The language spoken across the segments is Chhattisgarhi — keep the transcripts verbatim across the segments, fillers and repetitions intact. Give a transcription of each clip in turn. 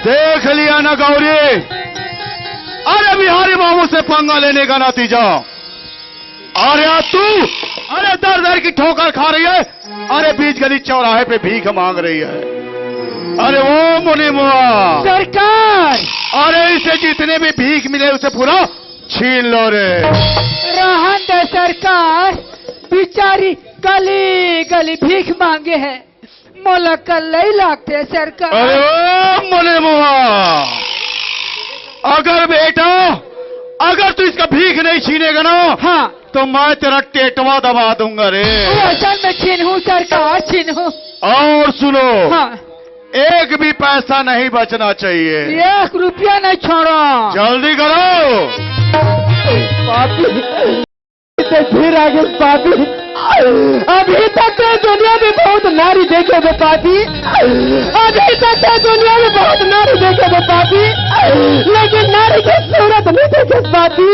देख लिया ना गौरी, अरे बिहारी बाबू से पंगा लेने का नतीजा। अरे आज तू, अरे दर दर की ठोकर खा रही है, अरे बीच गली चौराहे पे भीख मांग रही है। अरे ओ मुनि मुआ, सरकार। अरे इसे जितने भी भीख मिले उसे पूरा छीन लो रे। रहन दे सरकार, बिचारी गली गली भीख मांगे है, मोला कल्लई लागथे सरकार। अरे ओ मुनि मुआ, अगर बेटा, अगर तू इसका भीख नहीं छीनेगा ना, हाँ। तो मैं तेरा टेटवा दबा दूंगा रे। वो असल में छीनहूँ सरकार, छीनहूँ। और सुनो, हाँ। एक भी पैसा नहीं बचना चाहिए। एक रुपया नहीं छोड़ो। जल्दी करो। पापी, तो फिर आगे पापी। अभी तक तो दुनिया में बहुत नारी देखे थे पापी, अभी तक तो दुनिया में बहुत नारी देखे थे पापी, लेकिन नारी की सूरत नहीं देखे पापी।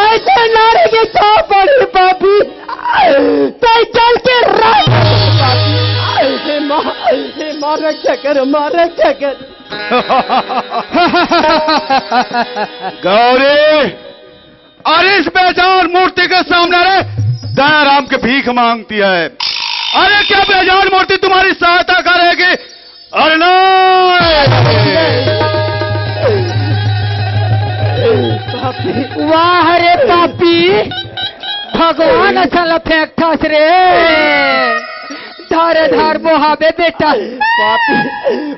ऐसे नारी की छाप पड़ी पापी, तै जल के राख। हे माँ, हे माँ, रक्षा कर, माँ, रक्षा कर। गौरी, अरे इस बेजान मूर्ति के सामने, अरे दयाराम की भीख मांगती है। अरे क्या बेजान मूर्ति तुम्हारी सहायता करेगी? अरे नहीं। वाह रे पापी, भगवान असन ल फेंकथस रे। धर धर बोहाबे बेटा। पापी,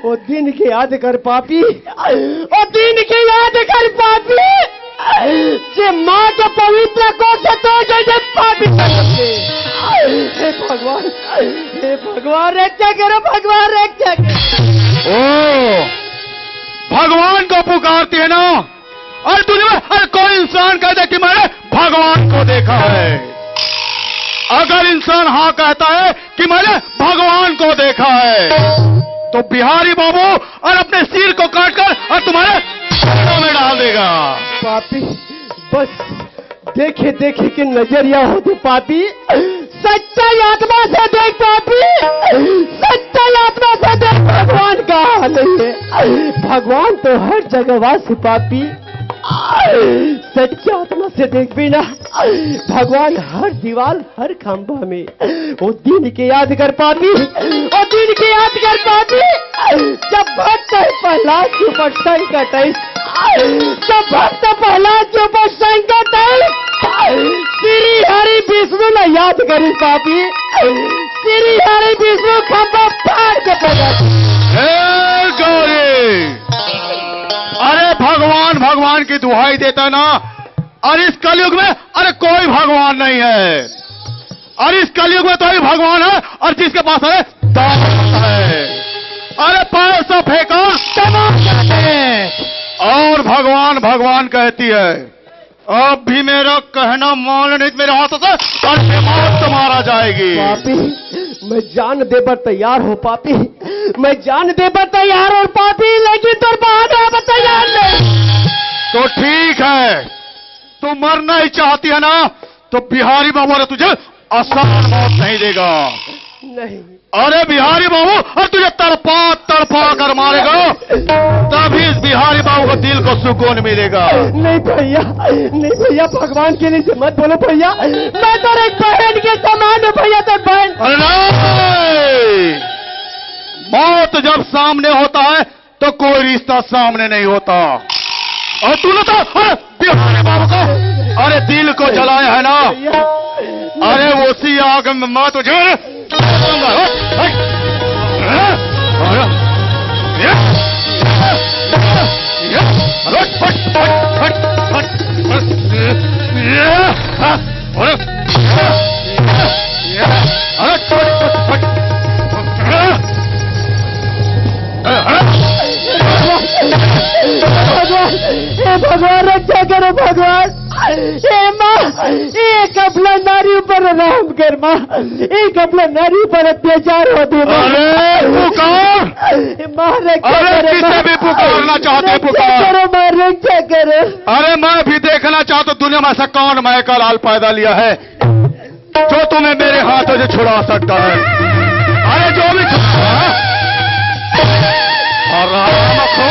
ओ दिन के याद कर पापी, ओ दिन के याद कर पापी। जे माँ के पवित्र कोख से तो जैसे पापी। हे भगवान, हे भगवान, रक्षा करो भगवान, रक्षा करो। ओ भगवान को पुकारती है ना, और दुनिया में हर कोई इंसान कहता है कि मैंने भगवान को देखा है। अगर इंसान हाँ कहता है कि मैंने भगवान को देखा है, तो बिहारी बाबू और अपने सिर को काटकर और तुम्हारे चरणों में डाल देगा। पापी, बस देखे देखे के नजरिया होथे पापी। सच्चा आत्मा से देख पापी, सच्चा आत्मा से देख, भगवान कहाँ नहीं है। भगवान तो हर जगह वास है पापी। सच्चा आत्मा से देख बिना, भगवान हर दीवार, हर खंभा में। ओ दिन के याद कर पापी, ओ दिन के याद कर पापी, जब भक्त प्रहलाद के ऊपर संकट आई, जब भक्त प्रहलाद के ऊपर संकट आई, श्री हरि विष्णु ला याद करी पापी, श्री हरि विष्णु खंभा फाड़ के प्रकट। हे गौरी, अरे भगवान भगवान की दुहाई देता ना, और इस कलयुग में अरे कोई भगवान नहीं है। और इस कलयुग में तो ही भगवान है, और जिसके पास है, दौलत है। अरे पैसा फेंका, तमाम जाते हैं। और भगवान, भगवान कहती है, अब भी मेरा कहना मान नहीं तो मेरे हाथों से और बेमौत तो मारा जाएगी। पापी, मैं जान दे बर तैयार हूँ पापी, मैं जान दे बर तैयार हूँ पापी, लेकिन तोर बहाने अब तैयार नहीं। तो ठीक है, तू मरना ही चाहती है ना, तो बिहारी बाबू रे तुझे आसान मौत नहीं देगा। नहीं। अरे बिहारी बाबू, अरे तुझे तड़पा तड़पा कर मारेगा, तभी इस बिहारी बाबू को दिल को सुकून मिलेगा। नहीं भैया, नहीं भैया, भगवान के लिए मत बोलो भैया, मैं तो एक बहन के समान हूँ भैया, तो बहन। अरे नहीं, मौत जब सामने होता है तो कोई रिश्ता सामने नहीं होता। और तूने तो, अरे, बिहारी बाबू को, अरे, दिल को जलाया है ना, अरे, उसी आग में मैं तुझे, अरे, अरे, अरे, अरे, छोड़, छोड़, छोड़। भगवान, हे भगवान, रक्षा करो भगवान। हे माँ, एक अपना नारी ऊपर रहम कर माँ, एक अपना नारी ऊपर अत्याचार होते माँ। अरे पुकार, हे माँ, रक्षा अरे करो किसे माँ। भी पुकारना चाहते रक्षा पुकार। करो माँ, रक्षा करो। अरे मैं भी देखना चाहता हूँ दुनिया में ऐसा कौन माया का लाल पैदा लिया है जो तुम्हें मेरे हाथों से छुड़ा सकता है। अरे जो भी छुड़ा, हाँ? और राम को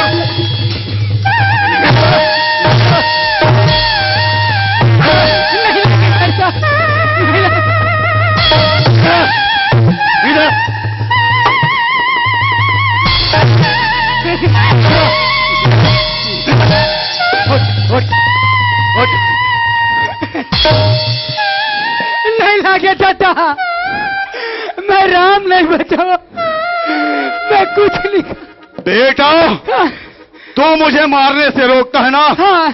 नहीं बचावा, मैं कुछ नहीं। बेटा, हाँ। तू मुझे मारने से रोकता है ना? हाँ।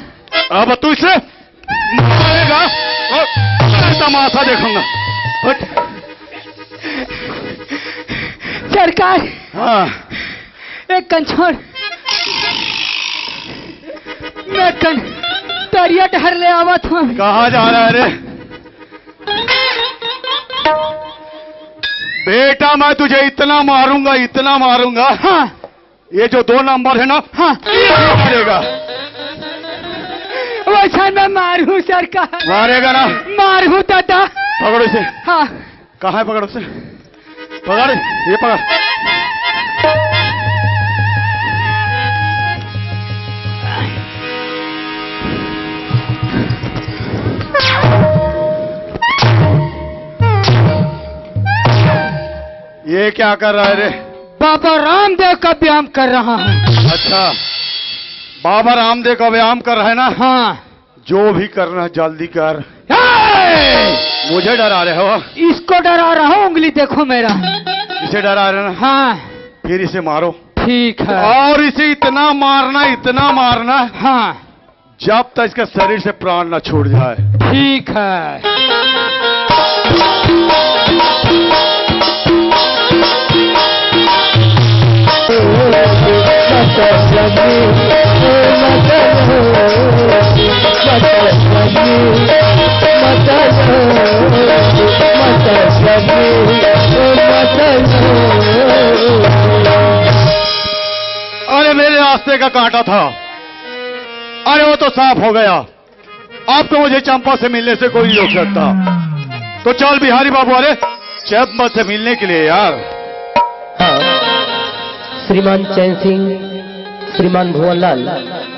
अब तू इसे मारेगा और तेरा तमाशा देखूंगा। उठ। सरकार, हाँ। एक कन छोड़, मैं कन तरिया डहर ले आवत हूँ। कहाँ जा रहा है रे? बेटा, मैं तुझे इतना मारूंगा, इतना मारूंगा। हाँ। ये जो दो नंबर है ना, हाँ। ये मारेगा। वैसा मैं मारू सरकार। मारेगा ना? मारू दादा। पकड़ो इसे। हाँ। कहाँ है? पकड़ो इसे। पकड़, ये पकड़। ये क्या कर रहा है रे? बाबा रामदेव का व्यायाम कर रहा हूँ। अच्छा, बाबा रामदेव का व्यायाम कर रहा है ना? हाँ। जो भी करना है, जल्दी कर। ए! मुझे डरा रहे हो? इसको डरा रहा हूँ, उंगली देखो मेरा। इसे डरा रहे ना? हाँ। फिर इसे मारो। ठीक है। और इसे इतना मारना, इतना मारना, हाँ। जब तक इसके शरीर से प्राण न छूट जाए। ठीक है। अरे, मेरे रास्ते का कांटा था, अरे वो तो साफ हो गया। अब तो मुझे चंपा से मिलने से कोई नहीं रोक सकता। तो चल बिहारी बाबू, अरे चंपा से मिलने के लिए यार। हाँ, श्रीमान चैन सिंह, श्रीमान भुवनलाल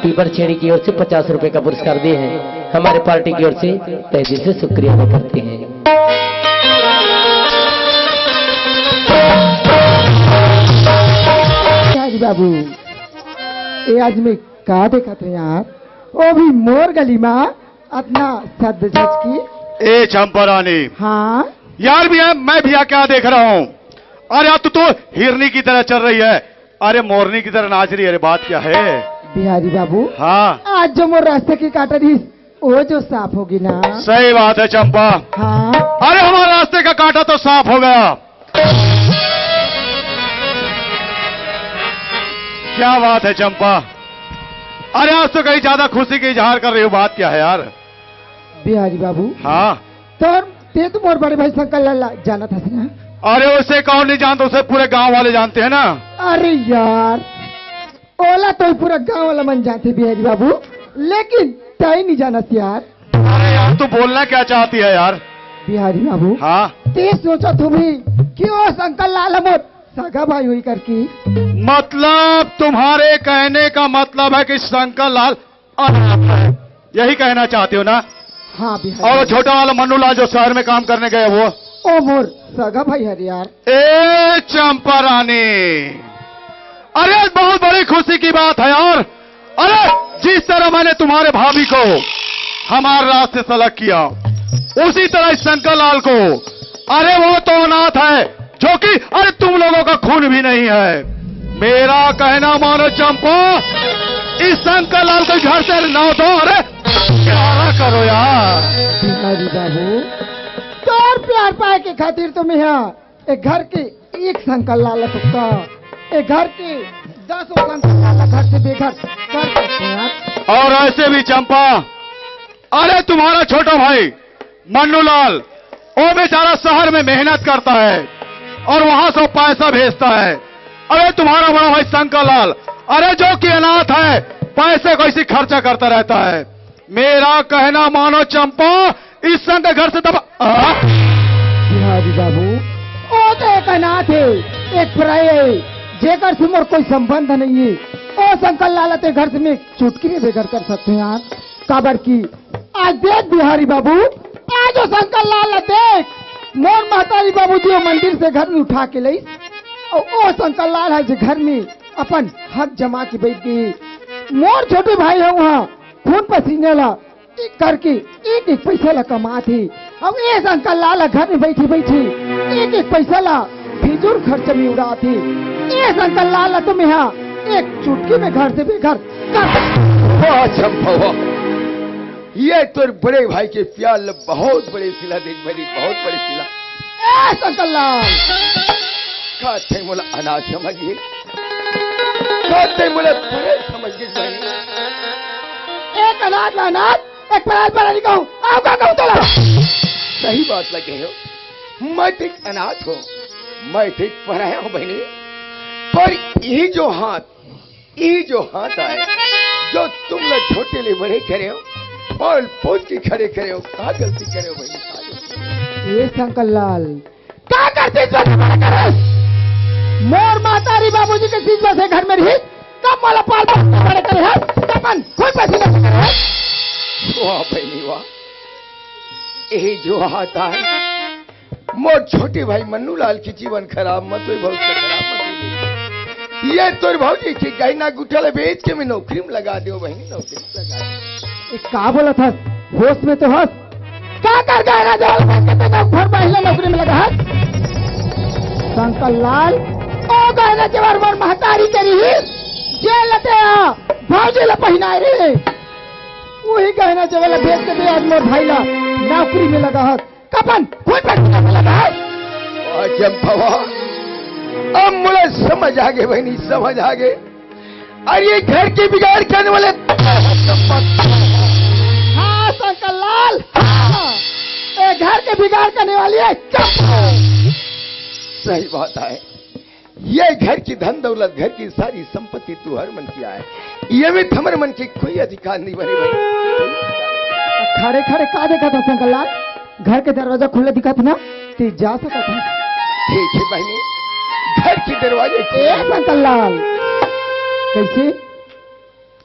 पीपर छेड़ी की ओर से पचास रुपए का पुरस्कार दिए हैं। हमारे पार्टी की ओर से तहे दिल से शुक्रिया अदा करते हैं। बिहारी बाबू, ये आज मैं का देखत हे यार, वो भी मोर गली मा अतना सज धज के। ए चंपा रानी। हाँ। यार भैया, मैं भैया क्या देख रहा हूँ? अरे यार, तू तो हिरनी की तरह चल रही है, अरे मोरनी की तरह नाच रही है। अरे बात क्या है? बिहारी बाबू। हाँ। आज जो मोर रास्ता के काटा रहिस, वो जो साफ होगी ना। सही बात है चंपा। हाँ। अरे हमारे रास्ते का कांटा तो साफ हो गया। क्या बात है चंपा, अरे आज तो कहीं ज्यादा खुशी का इजहार कर रही हो, बात क्या है यार? बिहारी बाबू। हाँ। तोर, ते तो मोर बड़े भाई शंकर लाल ला जानत हस ना? अरे उसे कौन नहीं जानता, उसे पूरे गांव वाले जानते हैं ना। अरे यार, ओला तो पूरा गांव वाला मन जानथे बिहारी बाबू, लेकिन तय नहीं जानस यार। अरे यार, तू बोलना क्या चाहती है यार? बिहारी बाबू। हाँ। ते सोचत होबे कि ओ शंकर लाल मोर सगा भाई होही करके। मतलब तुम्हारे कहने का मतलब है कि शंकर लाल अनाथ है, यही कहना चाहती हो ना? हाँ बिहारी बाबू। और वो छोटा वाला मन्नू लाल जो शहर में काम करने गए वो? ओ मोर सगा भाई हरे यार। ए चंपा रानी, अरे बहुत बड़ी खुशी की बात है यार। अरे जिस तरह मैंने तुम्हारे भाभी को हमारे रास्ते से अलग किया, उसी तरह इस शंकर लाल को, अरे वो तो अनाथ है जो कि, अरे तुम लोगों का खून भी नहीं है। मेरा कहना मानो चंपा, इस शंकर लाल को घर से ना दो। अरे प्यारा करो यार। बिहारी बाबू, तोर प्यार पाए के खातिर तो मैं यहाँ एक घर के एक शंकर लाल ला सकता, एक घर के दसों शंकर लाल ला घर से बेघर कर सकते हैं यार। और ऐसे भी चंपा, अरे तुम्हारा छोटा भाई मन्नू लाल, वो बेचारा शहर में मेहनत करता है और वहां से पैसा भेजता है। अरे तुम्हारा बड़ा भाई शंकर लाल, अरे जो कि अनाथ है, पैसे को इसी खर्चा करता रहता है। मेरा कहना मानो चंपा, इस संग के घर से तब आ? बिहारी बाबू, ओ तो एक अनाथ है, एक पराया है, जेकर से मोर कोई संबंध नहीं है। ओ शंकर लाल, ते घर से मैं चुटकी में बेघर कर सकते हैं यार, काबर की आज देख बिहारी बाबू, आज ओ शंकर लाल ला देख, मोर महतारी बाबूजी ओ मंदिर से घर में उठा के लई, और ओ शंकर लाल है जे घर में अपन हक जमा के बैठ गई। मोर छोटे भाई है वहाँ खून पसीने ला एक करके एक एक पैसा ला कमात हे। अब ए शंकर लाल घर में बैठे बैठे एक एक पैसा ला फिजूल खर्च में उड़ात हे। ए शंकर लाल ला तो मेहा एक चुटकी में घर से बेघर कर। वाह चंपा वाह, ये तोर बड़े भाई के प्यार ला बहुत बड़े सिला देख बहिनी, बहुत बड़े सिला। ए शंकर लाल, का तैं मोला अनाथ समझ गे? का तैं मोला पराया समझ गे बहिनी? एक अनाथ ला अनाथ, एक पराया ला पराया नइ कहूं, अउ का कहूं तोला? सही बात ला कहे हस, मैं तो एक अनाथ हंव, मैं तो एक पराया हंव बहिनी, पर ये जो हाथ, ये जो हाथ आय, जो तुमला छोटे ले बड़े करे हंव, पाल पोस के खड़े करे हंव, का गलती करे हंव बहिनी, का गलती? ए शंकर लाल, का करतिस बस बड़े करे? मोर महतारी बाबूजी के चीज बस ए घर में रहिस, तब मोला पाल पोस के बड़े करे हस, तब अपन खून पसीना से करे हस। वाह बहिनी वाह, ए जो हाथ आय, मोर छोटे भाई मन्नू लाल के जीवन खराब मत होय, बहुत खराब मत होय। ये तोर भौजी के गहना गुठा ला बेच के मैं नौकरी में लगा देंव बहिनी, नौकरी में लगा देंव। ए, का बोलत हस? होश में तो हस? का कर गहना जेवर बेच के तैं घर महिला नौकरी में लगा हस? शंकर लाल, ओ गहना जेवर मोर महतारी के रहिस, जेला तैं भौजी ला पहिनाय रहे, उही गहना जेवर ला बेच के तैं आज मोर भाई ला नौकरी में लगा हस। कपन, खून पसीना में लगा हस। वाह चंपा वाह, अब मोला समझ आगे बहिनी, समझ आगे। अरे ये घर के बिगाड़ करने वाले, हां शंकर लाल, हां, ये घर के बिगाड़ करने वाली हे चंपा। सही बात आय, ये घर की धन दौलत, घर की सारी संपत्ति तुंहर मन की आय, ये में हमर मन के कोई अधिकार नइ बने भाई। खड़े खड़े का देखत हस शंकर लाल? घर के दरवाजा खुला दिखत हे ना, तैं जा सकत हस। ठीक हे बहिनी, घर के दरवाजे खुले ए हे। शंकर लाल, कइसे?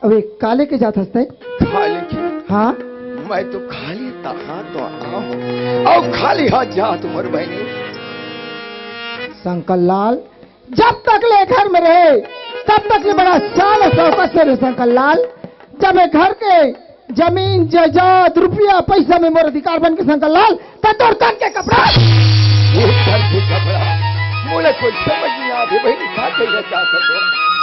अबे काले के जात हस तैं? खाली के? हां। मैं तो खाली हाथ तो आंव अउ खाली हाथ जांव मोर बहिनी। शंकर लाल, जब तक ले घर में रहे, तब तक ले बड़ा शान अउ शौकत से रहे शंकर लाल। जब ए घर के जमीन जायदाद, रुपया पैसा में मोर अधिकार बन गे शंकर लाल, त तोर तन के कपड़ा, तोर तन के कपड़ा, मोला कोई समझ नइ आत हे बहिनी, का कहे चाहत हस?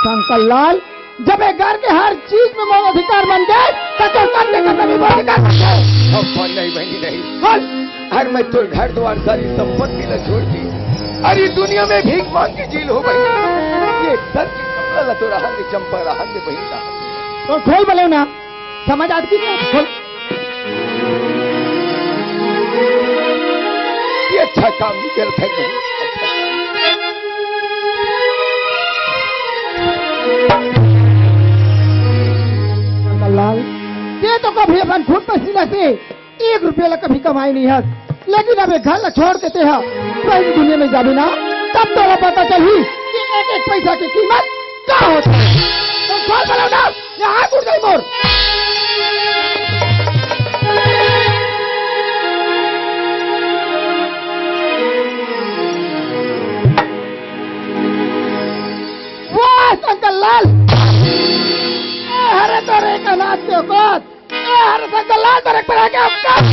शंकर लाल, जब ए घर के हर चीज में मोर अधिकार बन गे, त तोर तन के कपड़ा भी मोर अधिकार बन गे। अब्बा नहीं बहिनी नहीं। बोल। अरे मैं तोर घर द्वार सारी संपत्ति ला छोड़ के, अरे दुनिया में भीख मांग के जी लूं बहिनी। ये तन के कपड़ा ला तो रहन दे चंपा, रहन दे बहिनी, रहन दे। तो खोल बले ना, समझ आत हे कि नहीं? खोल। ये अच्छा काम नइ करत हस। शंकर लाल, तैं तो कभी अपन खून पसीना से एक रुपया ला कभी कमाय नइ हस, लेकिन अब ए घर ला छोड़ के तैं ह पराई दुनिया में जाबे ना, तब तोला पता चलही कि एक एक पैसा के कीमत का होथे। तो खोल बले ना, ये हाथ उठ गई मोर। वाह शंकर लाल, ए हरे तोर एक अनाथ के औकात, ए हरे शंकर लाल तोर एक पराया के औकात।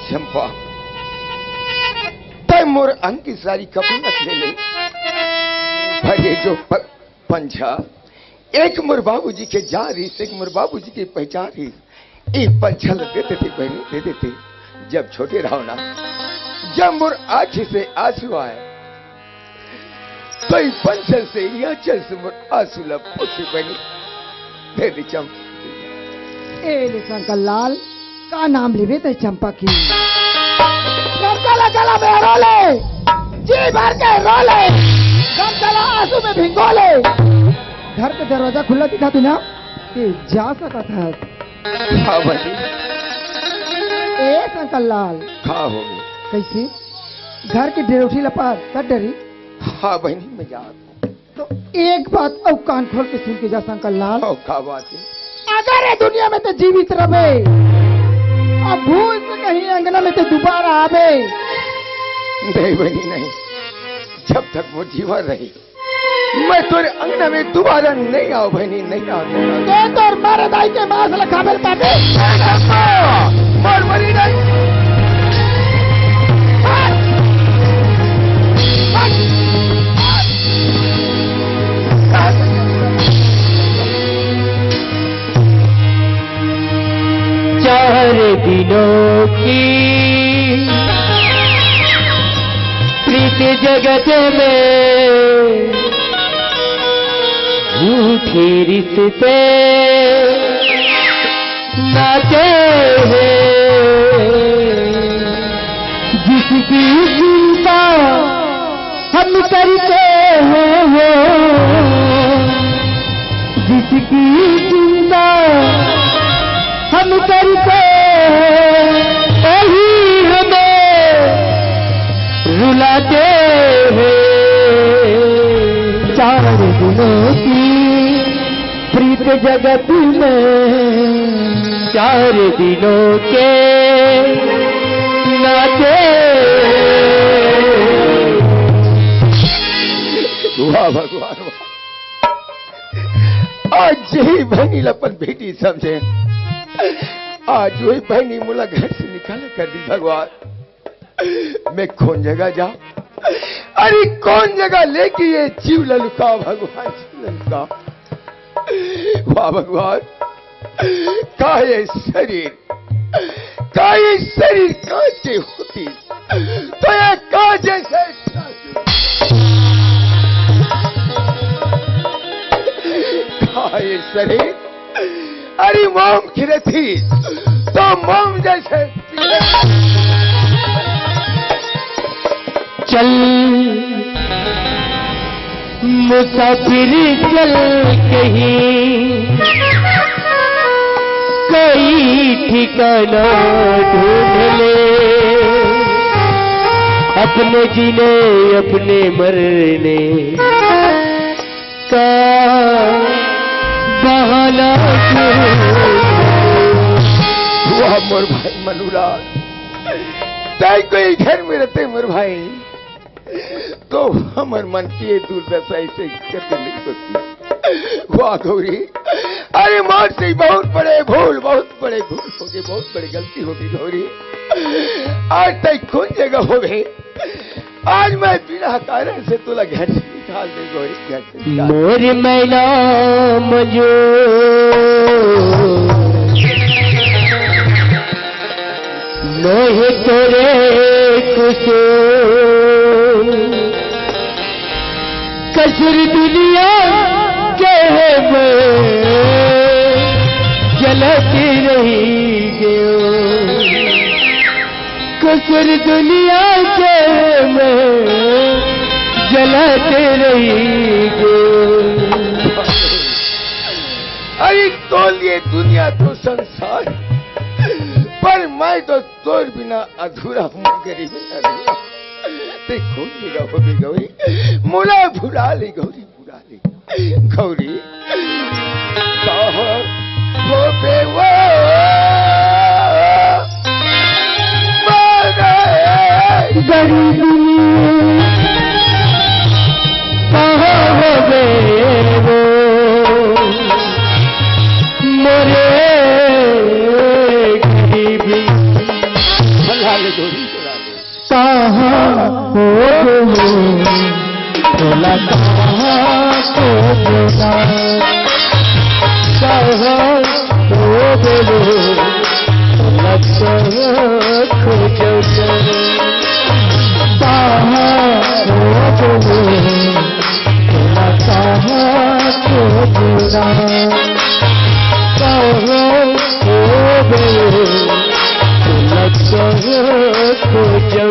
चंपा, तैं मोर अंग के सारी कपड़ा ले ले। भरे जो प-, पंछा, एक मोर बाबूजी के जान रहिस, एक मोर बाबूजी के पहचान रहिस। ए पंछा ल दे देते बहिनी, दे देते। जब छोटे रहंव ना, जब मोर आंखी से आंसू आय, तो ए पंछा से, ए आंचल से मोर आंसू ल पोंछ बहिनी। दे दे चंपा। ए ले शंकर लाल, का नाम लेबे तैं चंपा के? चंपा ला गला में रो ले, जी भर के रो ले, गम चला आंसू में भिंगो ले। घर के दरवाजा खुला दिखत हे ना, तैं जा सकत हस। हां बहिनी। ए शंकर लाल। का होगे? कइसे? घर के डेरौठी ला पार कर डरे? हां बहिनी, मैं जात हंव। तो एक बात अउ कान खोल के सुन के जा शंकर लाल। अउ का बात हे? अगर ए दुनिया में तैं जीवित रहबे, अउ भूल से कहीं अंगना में तैं दुबारा आबे। नहीं बहिनी, नहीं। जब तक मोर जीवन रही, मैं तोरे अंगना में दोबारा नहीं आऊं बहिनी, नहीं आऊं। तो तोर मारे दाई के मांस ला खाबे पाबे। मोर मरी नहीं। चार दिनों की प्रीत जगत में झूठे रिश्ते नाते हैं। जिसकी चिंता हम करते हैं, जिसकी चिंता हम करते हैं, वही हमें रुलाते हैं। चार दिनों की प्रीत जगत में चार दिनों के नाते। वाह भगवान, वाह। आज यही बहिनी ला अपन बेटी समझे, आज वही बहिनी मोला घर से निकाले कर दी भगवान। मैं कौन जगह जाऊं? अरे कौन जगह लेके ये जीव ला लुकाओ भगवान, जीव ला लुकाओ। वाह भगवान, का ये शरीर, का ये शरीर कांच के होतिस, तो ये कांच जैसे का ये शरीर, अरे मोम खिरथी, तो मोम जैसे चल मुसाफिर चल कहीं कोई ठिकाना ढूंढ ले, अपने जीने अपने मरने का बहाना क्यों? वाह मोर भाई मनुलाल, तैं कोई घर में रहते मोर भाई, तो हमर मन के दुर्दशा ऐसे कभी नहीं होती। वाह गौरी, अरे मोर से बहुत बड़े भूल, बहुत बड़े भूल हो गए, बहुत बड़ी गलती हो गई गौरी। आज तैं कौन जगह हो गए? आज मैं बिना कारण से तोला घर से निकाल दे गौरी, घर से निकाल। मोर मैना मजो मोहे तोरे कुसुम कसूर दुनिया के मैं जलत रही गयो। कसूर दुनिया के मैं जलत रही गयो। अरे तोर लिए दुनिया तो संसार, पर मैं तो तोर बिना अधूरा हूँ गरीब, अधूरा। तैं कौन जगह हो भी गौरी, मोला भुला ले गौरी, भुला ले गौरी। कहाँ हो बे वो मारे गरीब, कहाँ हो बे वो मोरे गरीबी। भुला ले गौरी, भुला ले। कहाँ हो गए? बोला कहाँ हो गया? कहाँ हो गए? बोला कहाँ खो गया? कहाँ हो गए? बोला कहाँ खो गया? कहाँ हो गए? बोला कहाँ खो गया?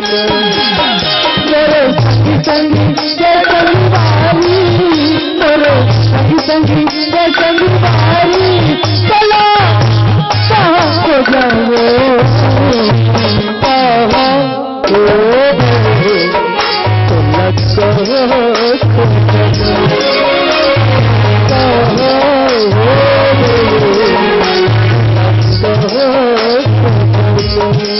मेरे संगी संगी के संगवारी, मेरे संगी संगी के संगवारी, चला कहाँ को जावे, कहाँ को जावे, तो लग कहाँ को जावे, कहाँ को जावे, कहाँ को जावे।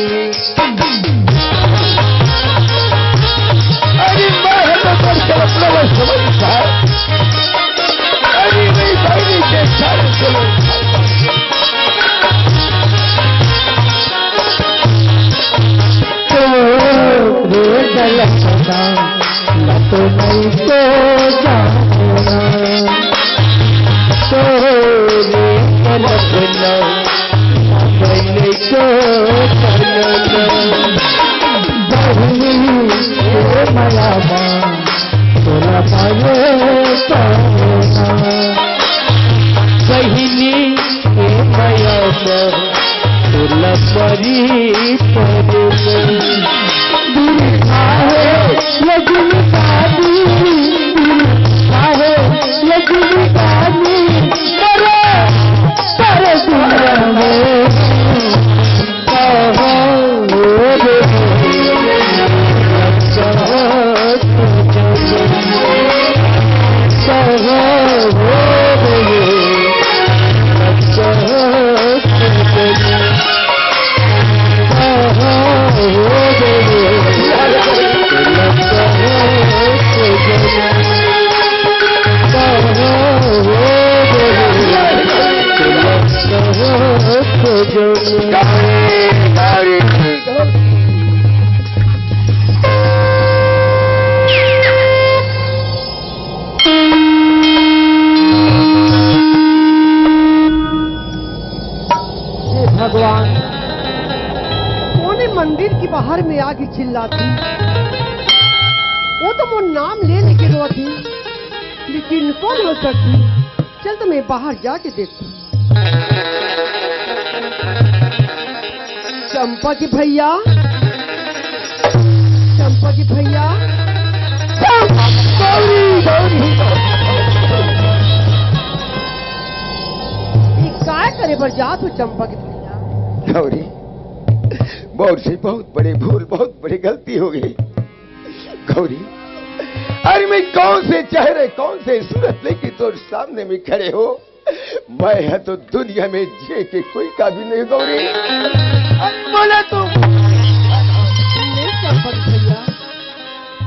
कल्पना, न तो नहीं तो जानना, तोरे कल्पना, मैंने को जानना। बहिनी के मयामा, तोला पाए पाना। बहिनी के मयामा, तोला परी परी। दूर आहे ये जुल्फानी, दूर आहे ये जुल्फानी, करे, करे दुनिया में। हे भगवान, कोने मंदिर के बाहर में आके चिल्लाती, वो तो मोर नाम ले लेके रोती, लेकिन कौन हो सकती? चल तो मैं बाहर जाके देखती। चंपा के भैया, चंपा के भैया, चंपा, गौरी, गौरी। ये काय करे बर जात हो चंपा के भैया? गौरी, मोर से बहुत बड़े भूल, बहुत बड़ी गलती हो गई। गौरी, अरे मैं कौन से चेहरे, कौन से सूरत लेके तोर सामने में खड़े हो? मैं ह तो दुनिया में जिए के कोई काबिल नहीं, गौरी। अरे बोला तू। नहीं चंपक भैया,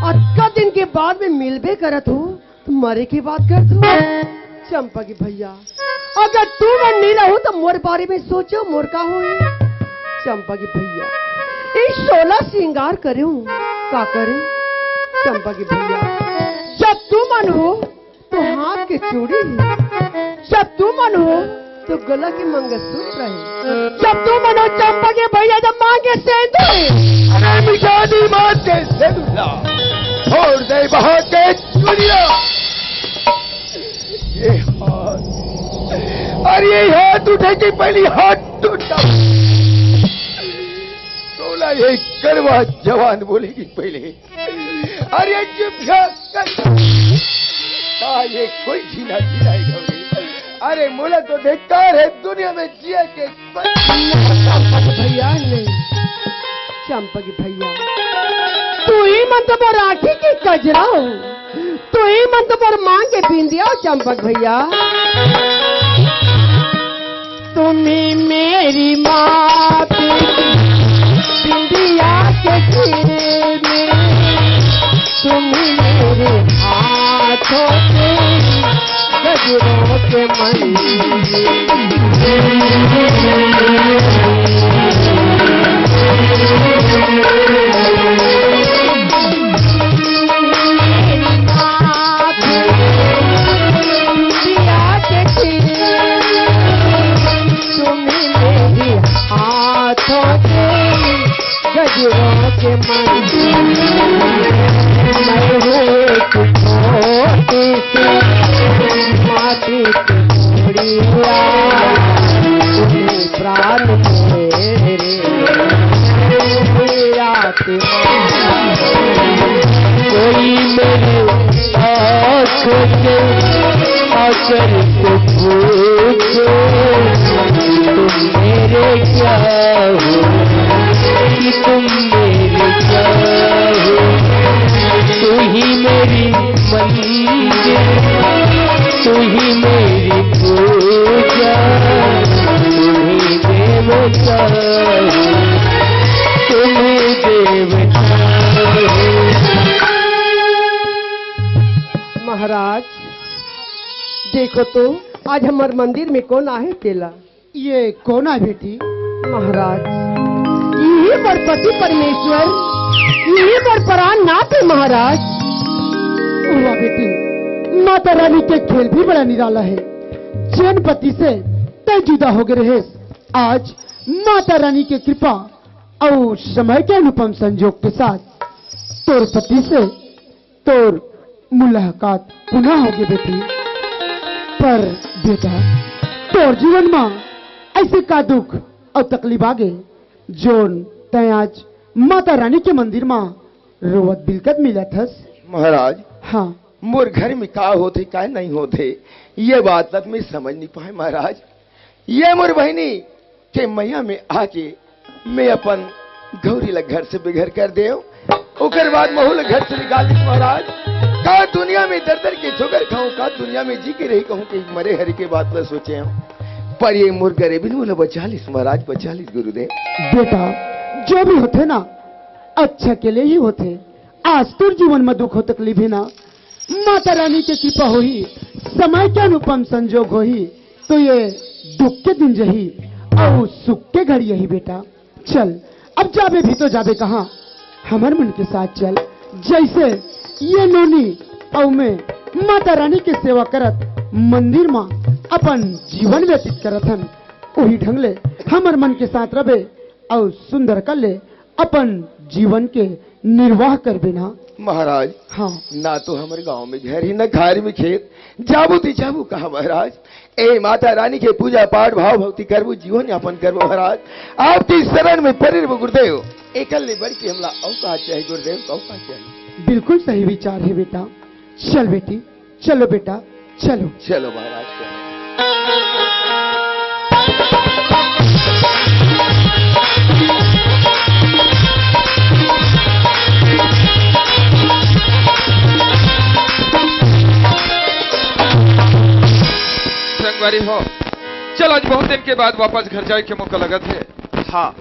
अतका दिन के बाद में मिलबे करत हो, तो मरे के बात करत हो। चंपक भैया, अगर तुमन नहीं रहो तो मोर बारे में सोचो, मोर का होए? चंपक भैया, ये सोलह श्रृंगार करे हूँ, का करे? चंपक भैया, जब तुमन हो तो हाथ के चूड़ी है, जब तुमन हो तो गला के मंगलसूत्र है, जब तुमन हो चंपक भैया, जब मांग के सेंदूर है। अरे मिटा दी मांग के सेंदूर ला, छोड़ दे बहा के चूड़िया। ये हाथ, अरे ये हाथ उठे के पहली हाथ टूटा। सोला ये कड़वा जवान बोलेगी पहले। अरे चुप कर। का ये कोई जीना जीना है गौरी? अरे मोला तो धिक्कार है दुनिया में जिए के। नहीं, चंपक भैया, नहीं। चंपक भैया, तू ही मन तो मोर आँखी के कजरा हो, तू ही मन तो मोर मांग के बिंदिया हो चंपक भैया। तुम्ही मेरी माँ बिंदिया के चीर में, तुम्ही मेरे हाथों के गजरों के मंदिर। तुम्ही मेरी हाथों के गजरों के मंदिर। मैं हूँ एक छोटी सी माटी की गुड़िया, तुम्ही प्राण मेरे, मेरी आत्मा। कोई मेरी आँख के आंचल को पूछो, तुम मेरे क्या हो, कि तुम मेरे क्या हो? तू ही मेरी मंजिल, तू ही मेरी पूजा, तू ही देवता हो, तुम ही देवता हो। महाराज, देखो तो, आज हमर मंदिर में कोन आहे तेला? ये कोन आहे बेटी? महाराज, यही मोर पति परमेश्वर, ये मोर परान नाथ हे महाराज। वाह बेटी, माता रानी के खेल भी बड़ा निराला हे। जेन पति से तैं जुदा हो गे रहेस, आज माता रानी के कृपा अउ समय के अनुपम संजोग के साथ तोर पति से तोर मुलाकात पुनः होगे बेटी। पर बेटा, तोर जीवन म अइसे का दुख अउ तकलीफ आगे, जोन तैं आज माता रानी के मंदिर म रोवत बिलकत मिलत हस? महाराज, हाँ। मोर घर में का होथे, का नहीं होथे, ये बात ला मैं समझ नहीं पाए महाराज। ये मोर बहिनी के मया में आके मैं अपन गौरी ला घर से बेघर कर देव, ओकर बाद महू ला घर से निकाल दिस महाराज। का दुनिया में दर दर के ठोकर खाऊं, का दुनिया में जी के रही कहूं कि मरे हरे के बात ला सोचे हूं। पर ये मोर गरीबी मोला बचा लिस महाराज, बचा लिस गुरुदेव। बेटा, जो भी होथे ना, अच्छा के लिए ही होथे। आज तोर जीवन में दुख हो तकलीफ हे ना, माता रानी के कृपा होही, समय के अनुपम संजोग होही, तो ये दुख के दिन जही अउ सुख के घड़ी आही बेटा। चल, अब जाबे भी तो जाबे कहाँ, हमर मन के साथ चल। जइसे ये नोनी अउ मैं माता रानी के सेवा करत मंदिर म अपन जीवन व्यतीत करत हन, उही ढंग ले हमर मन के साथ रबे अउ सुंदर कर ले अपन जीवन के निर्वाह करबे ना। महाराज, हाँ। ना तो हमर गांव में घर ही, ना घर में खेत, जाबो ते जाबो कहाँ महाराज? ए माता रानी के पूजा पाठ, भाव भक्ति करबो, जीवन यापन करबो महाराज। आपके शरण में परे रहिबो गुरुदेव। एकर ले बढ़ के हमला अउ का चाही गुरुदेव, अउ का चाही? बिल्कुल सही विचार हे बेटा। चल बेटी, चलो बेटा, चलो। चलो महाराज, चलो। संगवारी हो, चल आज बहुत दिन के बाद वापस घर जाए के मौका लगत हे। हाँ,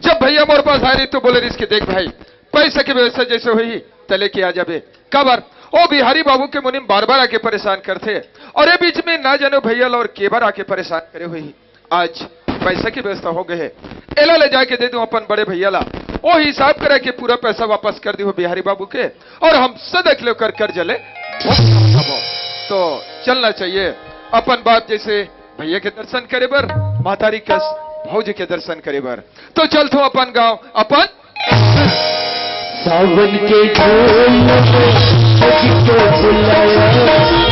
जब भैया मोर पास आए रही तो बोले रहिस कि देख भाई, पैसा के व्यवस्था जैसे होही त लेके आ जाबे। काबर ओ बिहारी बाबू के मुनीम बार बार आके परेशान करथे, और ये बीच में ना जाने भैया ला और के बार आके परेशान करे होही। आज पैसा के व्यवस्था हो गए हे, एला ले जाके दे दूं अपन बड़े भैया ला, ओ हिसाब करा के पूरा पैसा वापस कर दिहो बिहारी बाबू के, और हम सदा के लिए ओकर कर्जा ले भुगतान करबो। तो चलना चाहिए अपन बाप जैसे भैया के दर्शन करे बर, महतारी कस भौजी के दर्शन करे बर। तो चलथो अपन गांव, अपन सावन के झोल में मुझको बुलाया,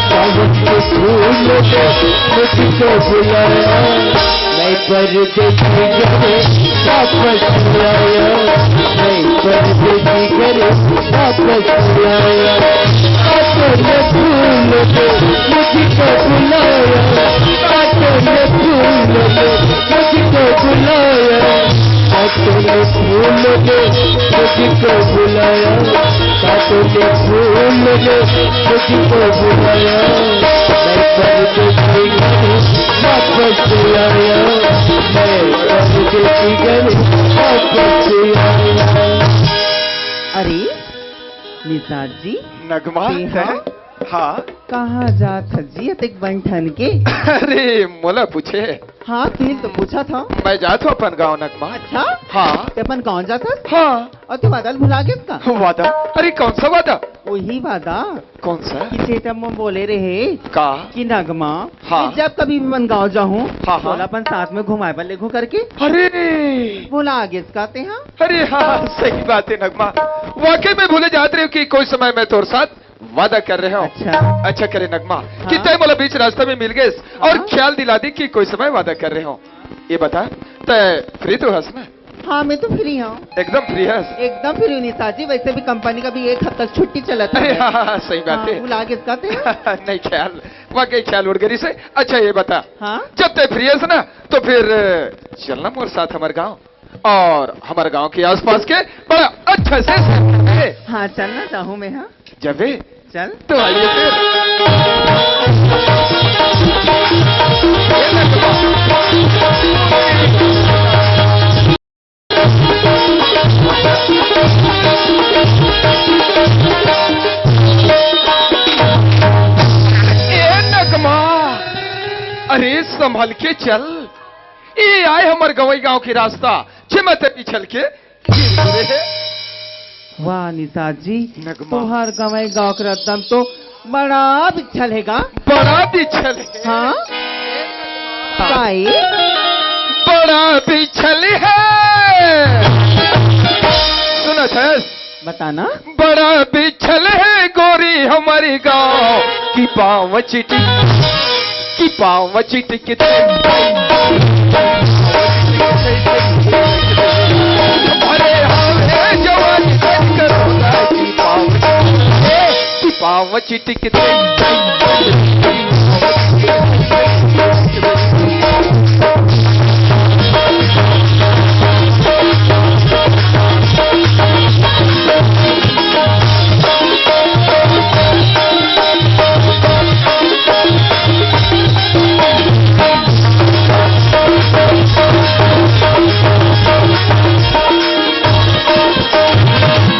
सावन के झोल में मुझको बुलाया। मैं परदेसी घर वापस आया, मैं परदेसी घर वापस आया। बातों में भूल दे, मुझको बुलाया, बातों में भूल दे, मुझको बुलाया। बातों में भूल दे, मुझको बुलाया, बातों में भूल दे, मुझको बुलाया। मैं परदेसी घर वापस आया, मैं परदेसी घर वापस आया। अरे निषाद जी, नगमा, तेहा? हाँ? कहाँ जात हस जी अतेक बन ठन के? अरे मोला पूछे? हाँ, तुही तो पूछत हंव। मैं जात हंव अपन गांव नगमा। अच्छा? हाँ। ते अपन गांव जात हस? हाँ। अउ ते वादा ल भुला गेस का? वादा? अरे कौन सा वादा? वही वादा। कौन सा? कि चेता म बोले रहे। का? कि नगमा, हाँ। कि जब कभी भी अपन गांव जाहूं, हाँ, हाँ। तोला अपन साथ में घुमाए बर लेगहूं करके। अरे! भुला गेस का तेहा? अरे हाँ, सही बात हे नगमा। वाकई में भूले जात रहे हंव कि कोई समय मैं तोर साथ वादा कर रहे हंव। अच्छा। अच्छा करे नगमा कि हाँ। तैं मोला बीच रास्ता में मिल गेस और हाँ। ख्याल दिला दी कि कोई समय वादा कर रहे हंव। ये बता, तैं free तो हस ना? हाँ, मैं तो free हंव। एकदम free हस? एकदम free हंव निषाद जी, वैसे भी कंपनी का भी एक हफ्ता छुट्टी चलत हे। अरे हाँ, हाँ, हाँ, सही बात हाँ, हे। भुला गेस का तेहा? नहीं, ख्याल, वाकई ख्याल उड़ गे रिहिसे। अच्छा ये बता, हाँ? जब तैं free हस ना, तो फिर चलना मोर साथ हमर गांव। और हमर गांव के आसपास के बड़ा अच्छा से सैर करबे। हाँ, चल ना, जाहूं मैं, हाँ। जबे? चल। तो आइए फिर। ए नगमा, अरे संभल के चल। ए आय हमर गंवई गांव के रास्ता, जेमा तैं पिछल के गिर गे रहे। वाह निषाद जी, नगमा। तुहार गंवई गाँव के रद्दा म तो बड़ा बिच्छल हे गा। बड़ा बिच्छल हे। हाँ? काई? बड़ा बिच्छल हे। सुनत हस? बताना। बड़ा बिच्छल हे गोरी हमर गाँव की पाँव चिटिक, की पाँव चिटिक। अरे हाँ रे जवानी सज करो की पाँव चिटिक, की पाँव चिटिक।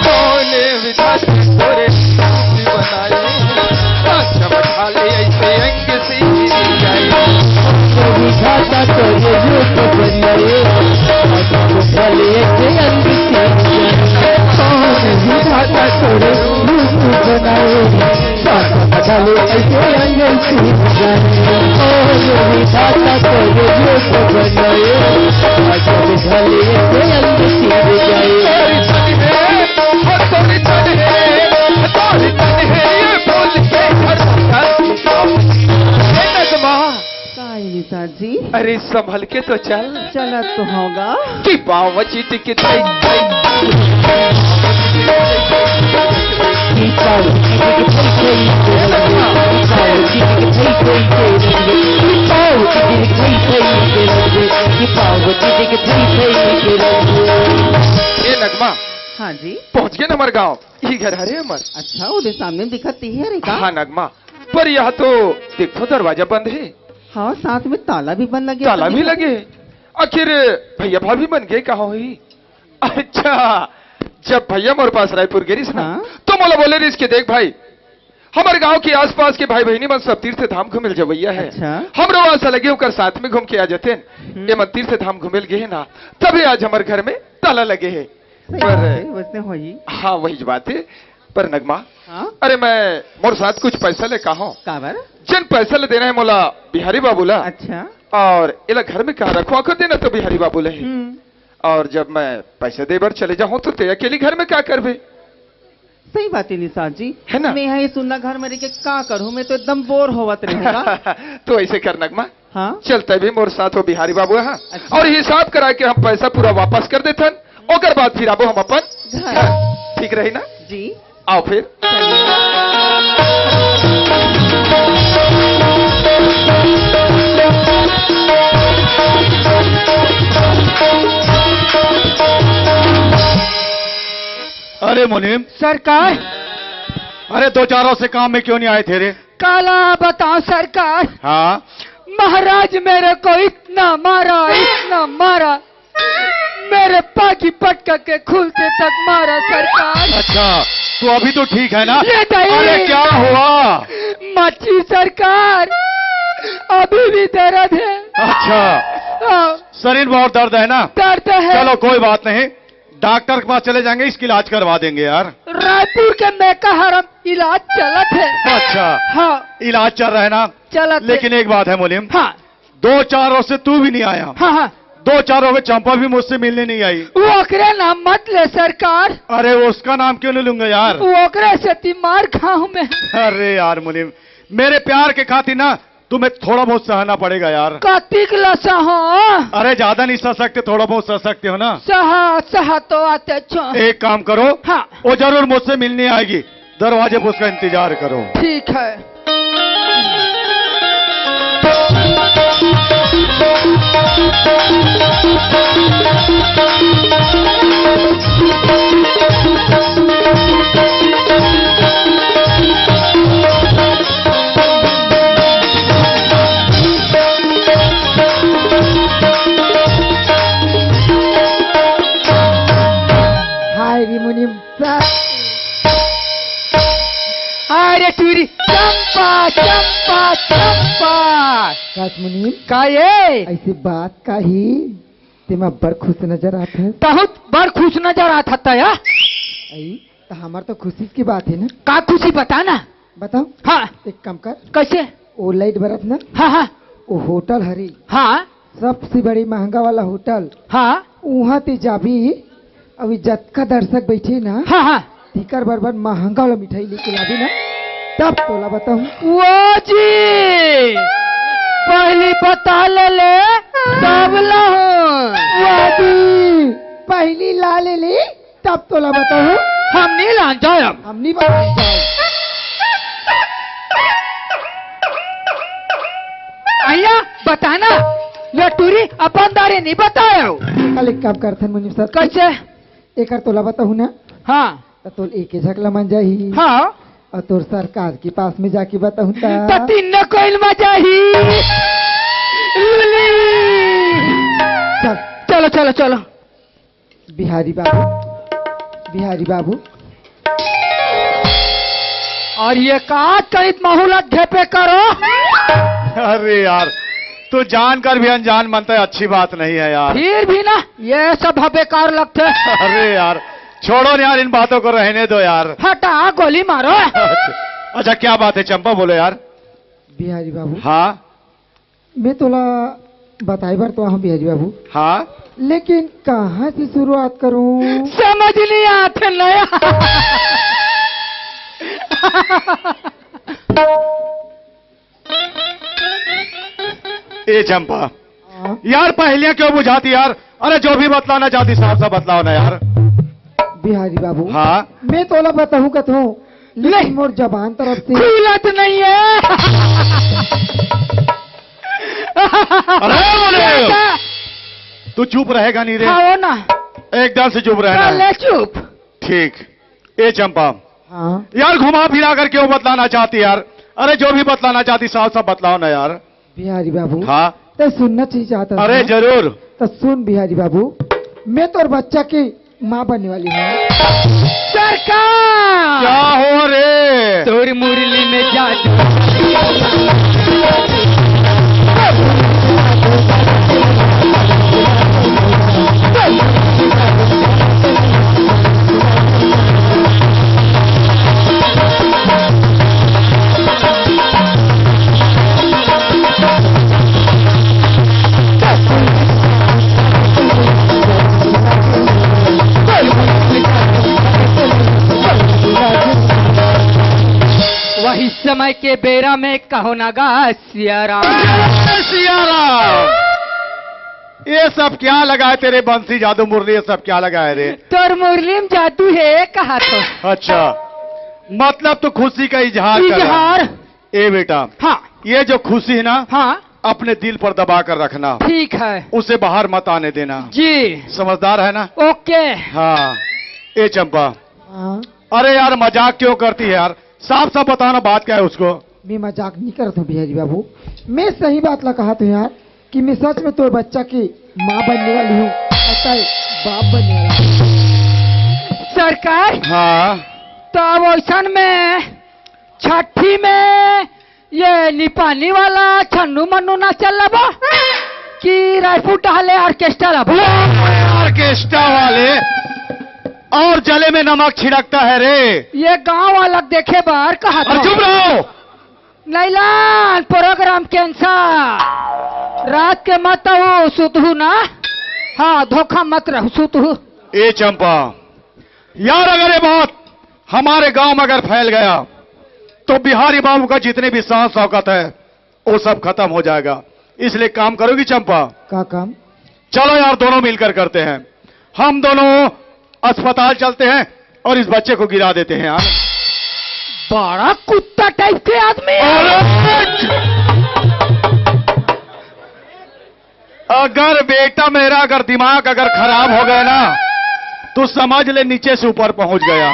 कौन विधाता तोरे रूप बनाए, अच्छा बठा ले ऐसे अंग से जाए। विधाता तोरे रूप बनाए, अच्छा बठा ले ऐसे अंग से जाए। कौन विधाता तोरे रूप बनाए, हे नगमा। काई निषाद जी? अरे संभल के तो चल। चलत तो हँव गा। कि पाँव चिटिक थई थई। कि पाँव चिटिक थई थई। कि पाँव चिटिक थई थई। कि पाँव चिटिक थई थई। कि पाँव चिटिक थई थई। ए नगमा। हाँ जी। पहुँच गेन हमर गाँव। इही घर हरे हमर। अच्छा, ओदे सामने दिखत तिही हरे का? हाँ नगमा, पर यहाँ तो देखो दरवाजा बंद हे। हाँ, साथ में ताला भी बंद लगे हे। ताला भी लगे हे। आखिर भैया भाभी मन गे कहाँ होही? अच्छा, जब भैया मोर पास रायपुर गे रिहिस ना, हाँ। तो मोला बोले रिहिस कि देख भाई, हमर गांव के आसपास के भाई बहिनी मन सब तीर्थ धाम घूमे ल जवइया हे। अच्छा। हमरो आस लगे ओकर साथ में घूम के आ जातेन। हम्म। ए मन तीर्थ धाम घूमे ल गे हे ना, तभे आज हमर घर में ताला लगे हे। सही पर बात हे, वइसने होही। हाँ, वही बात हे। पर नगमा, हाँ? अरे मैं मोर साथ कुछ पैसा ले कहाँ हों? काबर? जेन पैसा ले देना हे मोला बिहारी बाबू ला। अच्छा। अउ एला घर में कहाँ रखों? आखिर देना तो बिहारी बाबू ला ही। हम्म। अउ जब मैं पैसा दे बर चले जाहूँ तो तें अकेली घर में का करबे? सही बात हे निषाद जी। हे ना? मैं इही सुन्ना घर में रह के का करहूँ? मैं तो एकदम बोर होवत रहूँगा। तो अइसे कर नगमा, हाँ? चल तैं भी मोर साथ हो बिहारी बाबू, हाँ? अच्छा। अउ हिसाब करा के हम पैसा पूरा वापस कर देथन, ओकर बाद फिर आबो हम अपन घर। घर। ठीक रही ना? जी। आओ फिर। चलिए। अरे मुनीम। सरकार। अरे दो चार रोज से काम में क्यों नहीं आए थे रे? काला बताओ सरकार। हाँ। महाराज मेरे को इतना मारा, इतना मारा, मेरे पागी पटका के खुलते तक मारा सरकार। अच्छा, तू अभी तो ठीक है ना? ले दई। अरे क्या हुआ? मच्छी सरकार, अभी भी दर्द है। अच्छा, हाँ। शरीर बहुत दर्द है ना? दर्द है। चलो कोई बात नहीं, डॉक्टर के पास चले जाएंगे, इसकी इलाज करवा देंगे यार। रायपुर के मेकाहारा म इलाज चलत हे। अच्छा। हाँ। इलाज चल रहा है ना? चलत हे। लेकिन एक बात है मुनीम। हाँ। दो चार रोज से तू भी नहीं आया। हाँ, हाँ। दो चार रोज से चंपा भी मुझसे मिलने नहीं आई। वो ओकरे नाम मत ले सरकार। अरे उसका नाम क्यों नहीं लूंगा यार? वो ओकरे सेती मार खाहूं मैं। अरे यार मुनीम, मेरे प्यार के खातिर ना तुम्हें थोड़ा बहुत सहना पड़ेगा यार। कतिक ला सहा? अरे ज्यादा नहीं सह सकते, थोड़ा बहुत सह सकते हो ना। सहा, सहा तो आते छो। एक काम करो, हाँ। वो जरूर मुझसे मिलने आएगी, दरवाजे पे उसका इंतजार करो। ठीक है। हाय रे मुनीम, हाय रे टूरी, चंपा, चंपा, चंपा। कास मुनीम, का ये? अइसे बात का ही? तेमा बड़ खुश नजर आत हे। बहुत बड़ खुश नजर आत हस या? आई? त हमर तो खुशी की बात हे ना। का खुशी, बता ना। बताओ। हाँ। एक काम कर। कैसे? वो लाइट बरत ना। हाँ, हाँ। वो होटल हरे। हाँ। सबसे बड़ी महंगा वाला होटल। हाँ। उहाँ ते जाबी, अभी जतका दर्शक बैठे ना, हाँ, हाँ। तिकर बर बर महंगा वाला मिठाई लेके लाबी ना, तब तोला बताहूँ। वो जी, पहली बता ले ले, तब लाहूँ। वो जी, पहली ला ले ले, तब तोला बताहूँ। हम नहीं लान जाए अब। हम नहीं बतान जाए। आइया, बताना, ये टूरी अपन दारे नहीं बतायो। कल एक काम करथन मुनीम सर। कैसे? एकर तोला बताहूँ ना। हाँ। त तोल एक झकला मन जाही। हाँ। और तोर सरकार के पास में जाके बताहूँ त। त तीन न कोइल में जाही। लुली। चल। चलो, चलो, चलो। बिहारी बाबू, बिहारी बाबू। और ये का कहित महूलत घेपे करो? अरे यार, तू जानकर भी अनजान मनता है, अच्छी बात नहीं है यार। फिर भी ना, ये सब बेकार लगते। अरे यार, छोड़ो ना यार, इन बातों को रहने दो यार। हटा, गोली मारो। अच्छा, क्या बात है चंपा, बोलो यार। बिहारी बाबू। हाँ। मैं तोला बताए बर तो आहूँ बिहारी बाबू। हाँ। लेकिन कहाँ से शुरुआत करूँ? समझ नहीं आते नया। ए चंपा, हाँ। यार पहेलियां क्यों बुझाती यार? अरे जो भी बतलाना चाहती साफ साफ बतलाओ ना यार। बिहारी बाबू। हाँ। मैं तोला बताहूँ कथों, लेकिन ले। मोर जबान तरफ से खुलत नहीं है। अरे बोले, तू चुप रहेगा नहीं रे? हाँ, हो ना। एकदम से चुप रहना है। ले चुप। ठीक। ए चंपा। हाँ। यार घुमा फिरा कर क्यों बतलाना चाहती यार? अरे जो भी बतलाना चाहती साफ साफ बतलाओ ना यार। बिहारी बाबू। हाँ। तो सुनना चाहिए चाहता अरे था। जरूर। तो सुन बिहारी बाबू, मैं तोर बच्चा की माँ बनने वाली हूँ। सरकार! क्या हो रे? तोर मुरली में जादू। वही समय के बेरा में कहो ना गा सियाराम। सियाराम। ये सब क्या लगाए तेरे बंसी जादू मुरली, ये सब क्या लगाए रे? तोर मुरली में जादू है, कहा तो। अच्छा, मतलब तू खुशी का इजहार कर रहा है। इजहार। ए बेटा, हाँ। ये जो खुशी है ना, हाँ। अपने दिल पर दबा कर रखना। ठीक है। उसे बाहर मत आने देना। जी। समझदार है ना? ओके। हाँ। ए चंपा। हाँ। अरे यार, मजाक क्यों करती है यार? साफ साफ बताना, बात क्या है उसको? मैं मजाक नहीं करता हूँ बिहारी बाबू, मैं सही बात ला कहा तो यार, कि मैं सच में तोर बच्चा की माँ बनने वाली हूँ, अतः बाप बनने वाला हूँ। सरकार। हाँ। तो अब वैसन में छठी में ये निपानी वाला छन्नू मन्नू ना चल लबो कि रायपुर टहले ऑर्केस्ट्रा लबो? ऑर्केस्ट्रा वाले और जले में नमक छिड़कता है रे। ये गांव वाला देखे बार कहा और था। चुप रहो। नैलान प्रोग्राम कैंसर। रात के मत आओ सुतहू ना। हाँ, धोखा मत रहो सुतहू। ए चंपा, यार अगर ये बात हमारे गांव में अगर फैल गया तो बिहारी बाबू का जितने भी शान शौकत है वो सब खत्म हो जाएगा। इसलिए काम करोगी चंपा? का काम? चलो यार, दोनों मिलकर करते हैं। हम दोनों अस्पताल चलते हैं और इस बच्चे को गिरा देते हैं यार। बड़ा कुत्ता टाइप के आदमी है। अरे! अगर बेटा मेरा अगर दिमाग अगर खराब हो गया ना तो समझ ले नीचे से ऊपर पहुंच गया।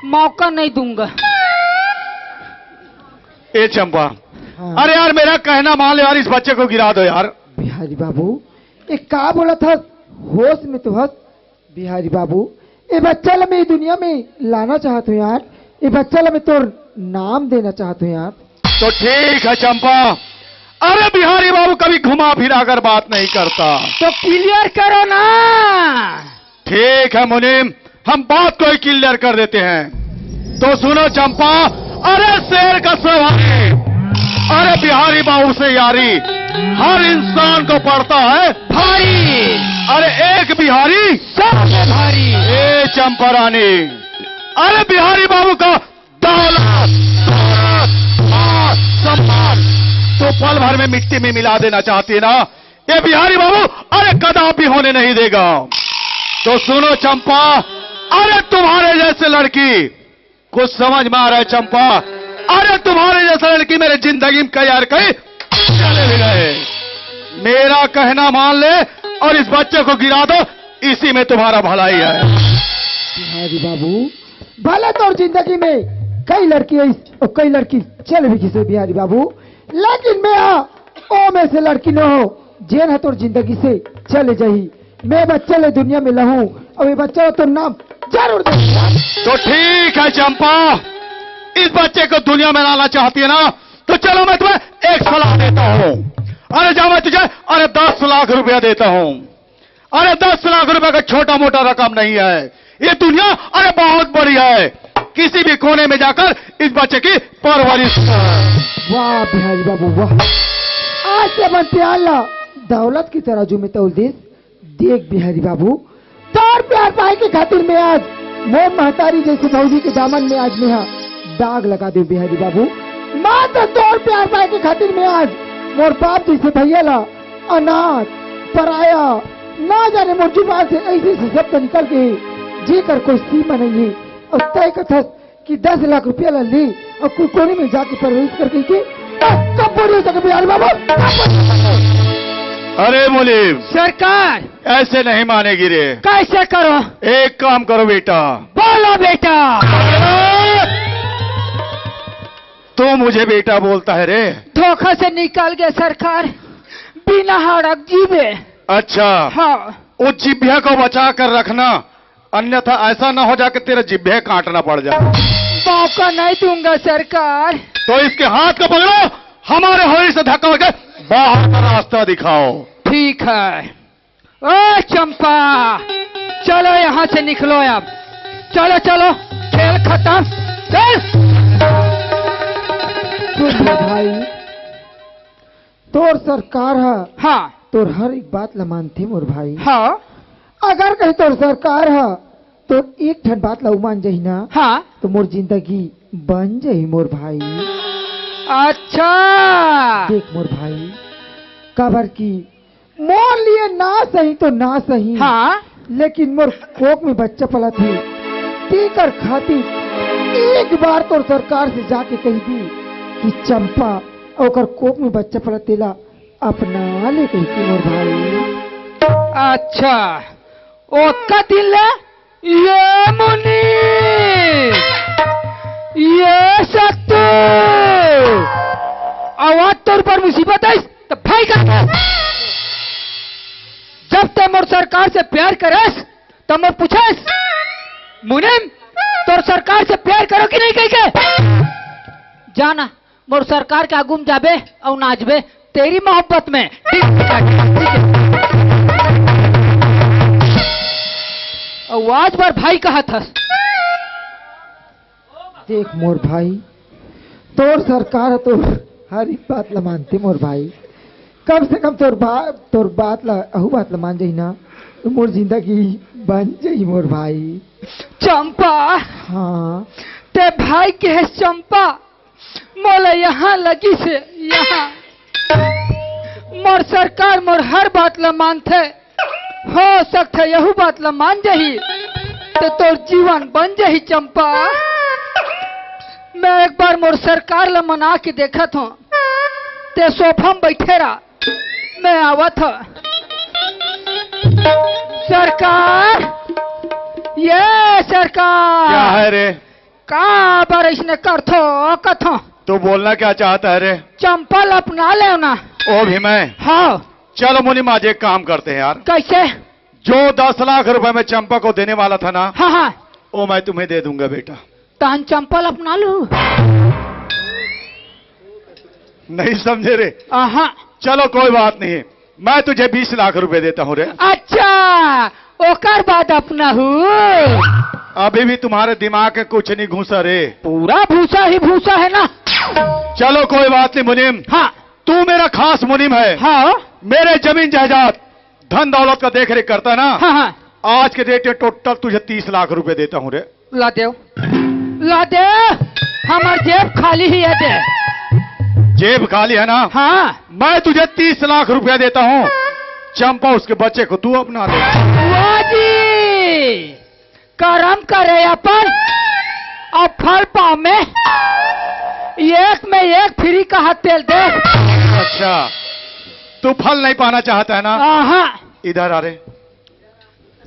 मौका नहीं दूंगा। ए चंपा, हाँ। अरे यार मेरा कहना मान लो यार, इस बच्चे को गिरा दो यार। बिहारी बाबू, एक का बोला था, होश में तो हंस। बिहारी बाबू, ये बच्चा ला मैं दुनिया में लाना चाहत हूँ यार, ये बच्चा ला मैं तोर नाम देना चाहत हूँ यार। तो ठीक है चंपा, अरे बिहारी बाबू कभी घुमा फिरा कर बात नहीं करता। तो क्लियर करो ना। ठीक है मुनीम, हम बात को ही क्लियर कर देते हैं। तो सुनो चंपा, अरे शेर का सवारी, अरे बिहारी बाबू से यारी हर इंसान को पड़ता है भारी। अरे एक बिहारी सबसे भारी। ए चंपा रानी, अरे बिहारी बाबू का दौलत, शोहरत, मान, सम्मान तो पल भर में मिट्टी में मिला देना चाहती है ना ये बिहारी बाबू? अरे कदापि होने नहीं देगा। तो सुनो चंपा, अरे तुम्हारे जैसे लड़की, कुछ समझ में आ रहा है चंपा? अरे तुम्हारे जैसे लड़की मेरे जिंदगी में कई यार कई चले भी गए। मेरा कहना मान ले और इस बच्चे को गिरा दो, इसी में तुम्हारा भलाई है। बिहारी बाबू, भले तोर जिंदगी में कई लड़की है और कई लड़की चले भी गिसे बिहारी बाबू, लेकिन मैं हा ओ में से लड़की न हो जेन ह तोर जिंदगी से चले जाही। मैं बच्चा ले दुनिया में लाहूं और ये बच्चा तोर नाम जरूर दे। तो ठीक है चंपा, इस बच्चे को दुनिया में लाना चाहती है ना, तो चलो मैं तुम्हें एक सलाह देता हूँ। अरे जाओ मैं तुझे, अरे दस लाख रुपया देता हूँ। अरे दस लाख रुपया का छोटा मोटा रकम नहीं है ये दुनिया, अरे बहुत बड़ी है। किसी भी कोने में जाकर इस बच्चे की परवरिश कर। वाह बिहारी बाबू वाह, आज से अपन प्यार ला दौलत की तराजू में तौल दीस। देख बिहारी बाबू, तोर प्यार पाए के खातिर मैं आज मोर महतारी जैसे भौजी के दामन में आज मैं हा दाग लगा देव बिहारी बाबू। मात्र तोर प्यार पाए के खातिर मैं आज मोर बाप जैसे भैया ला अनाथ, पराया, ना जाने मोर जुबान से ऐसे ऐसे शब्द निकल के जेकर कोई सीमा नहीं है। और तय कथस कि दस लाख रुपया ला ले और कुकोनी में जाके प्रवेश कर गई के कब बोल हो सके बिहारी बाबू, कब बोल हो सके? अरे मुनीम, सरकार, ऐसे नहीं मानेगी रे। कैसे करो? एक काम करो बेटा। बोलो बेटा। तू मुझे बेटा बोलता है रे? धोखा से निकल गया सरकार, बिना हड़क जीवे। अच्छा, हाँ, उस जिभ्या को बचा कर रखना, अन्यथा ऐसा ना हो जाए कि तेरा जिभ्या काटना पड़ जाए। मौका नहीं दूंगा सरकार। तो इसके हाथ को पकड़ो, हमारे होली से धक्का होकर बाहर का रास्ता दिखाओ। ठीक है। ओ चंपा, चलो यहाँ से निकलो अब। चलो चलो, खेल खत्म। चल। सुन रे भाई, तोर सरकार हा हाँ तोर हर एक बात ला मानथे मोर भाई। हाँ अगर कहीं तोर सरकार हा तोर एक ठन बात ला उ मान जाही ना, हाँ। तो मोर जिंदगी बन जाही मोर भाई। अच्छा। देख मोर भाई, काबर कि मोर लिए ना सही तो ना सही, हाँ। लेकिन मोर कोख में बच्चा पलत हे, तेकर खातिर एक बार तोर सरकार से जाके कही दी कि चंपा ओकर कोख में बच्चा पलत तेला अपना ले कही के मोर भाई। अच्छा, ओका दिन ले ये मुनि, ये शक्ति, आवाज तोर पर मुसीबत है तो भाई का। जब ते मोर सरकार से प्यार करस तो मोर पूछस, मुनिम, तोर सरकार से प्यार करो कि नहीं कह के? जाना मोर सरकार के आगू में जाबे अउ नाचबे तेरी मोहब्बत में। अउ आज बार भाई कहत हस। देख मोर भाई, तोर सरकार तो हर एक बात ला मानथे मोर भाई। कम से कम तोर बात, तोर बात ला, अहू बात ला मान जाही ना, तो मोर जिंदगी बन जाही मोर भाई। चंपा, हाँ। ते भाई के है चंपा, मोला यहाँ लगी से यहाँ। मोर सरकार मोर हर बात ला मानथे, हो सकथे यहू बात ला मान जाही, तो तोर जीवन बन जाही चंपा। मैं एक बार मोर सरकार ला मना के देखत हूँ, ते सोफा में बैठे रह, मैं आवत हूँ। सरकार, ये सरकार। क्या है रे? काबर इसने करथो कथो? तू बोलना क्या चाहता है रे? चंपा ला अपना लेना। ओ भी मैं। हाँ। चलो मुनिम, आज एक काम करते हैं यार। कैसे? जो दस लाख रुपए मैं चंपा को देने वाला था ना, हाँ हाँ। वो मैं तुम्हें दे दूंगा बेटा। तहन चंपा ला अपना लू। नहीं समझे रे? आहा। चलो कोई बात नहीं, मैं तुझे बीस लाख रुपए देता हूँ रे। अच्छा, ओकर बाद अपना हूँ। अभी भी तुम्हारे दिमाग में कुछ नहीं घुसा रे। पूरा भूसा ही भूसा है ना। चलो कोई बात नहीं मुनीम। हाँ। तू मेरा खास मुनीम है। हाँ। मेरे जमीन जायदाद, धन दौलत का देख रेख करता है ना। हाँ, हाँ। आज के डेट में टोटल तुझे तीस लाख रुपए देता हूँ रे। ला देव, ला दे। हमार जेब खाली ही है दे। जेब खाली है ना? हाँ। मैं तुझे तीस लाख रुपया देता हूँ। चंपा, उसके बच्चे को तू अपना ले। वाह जी, करम करे अपन, अब फल पावे। एक में एक फ्री का हाथ तेल दे। अच्छा, तू फल नहीं पाना चाहता है ना? हाँ। इधर आ रे।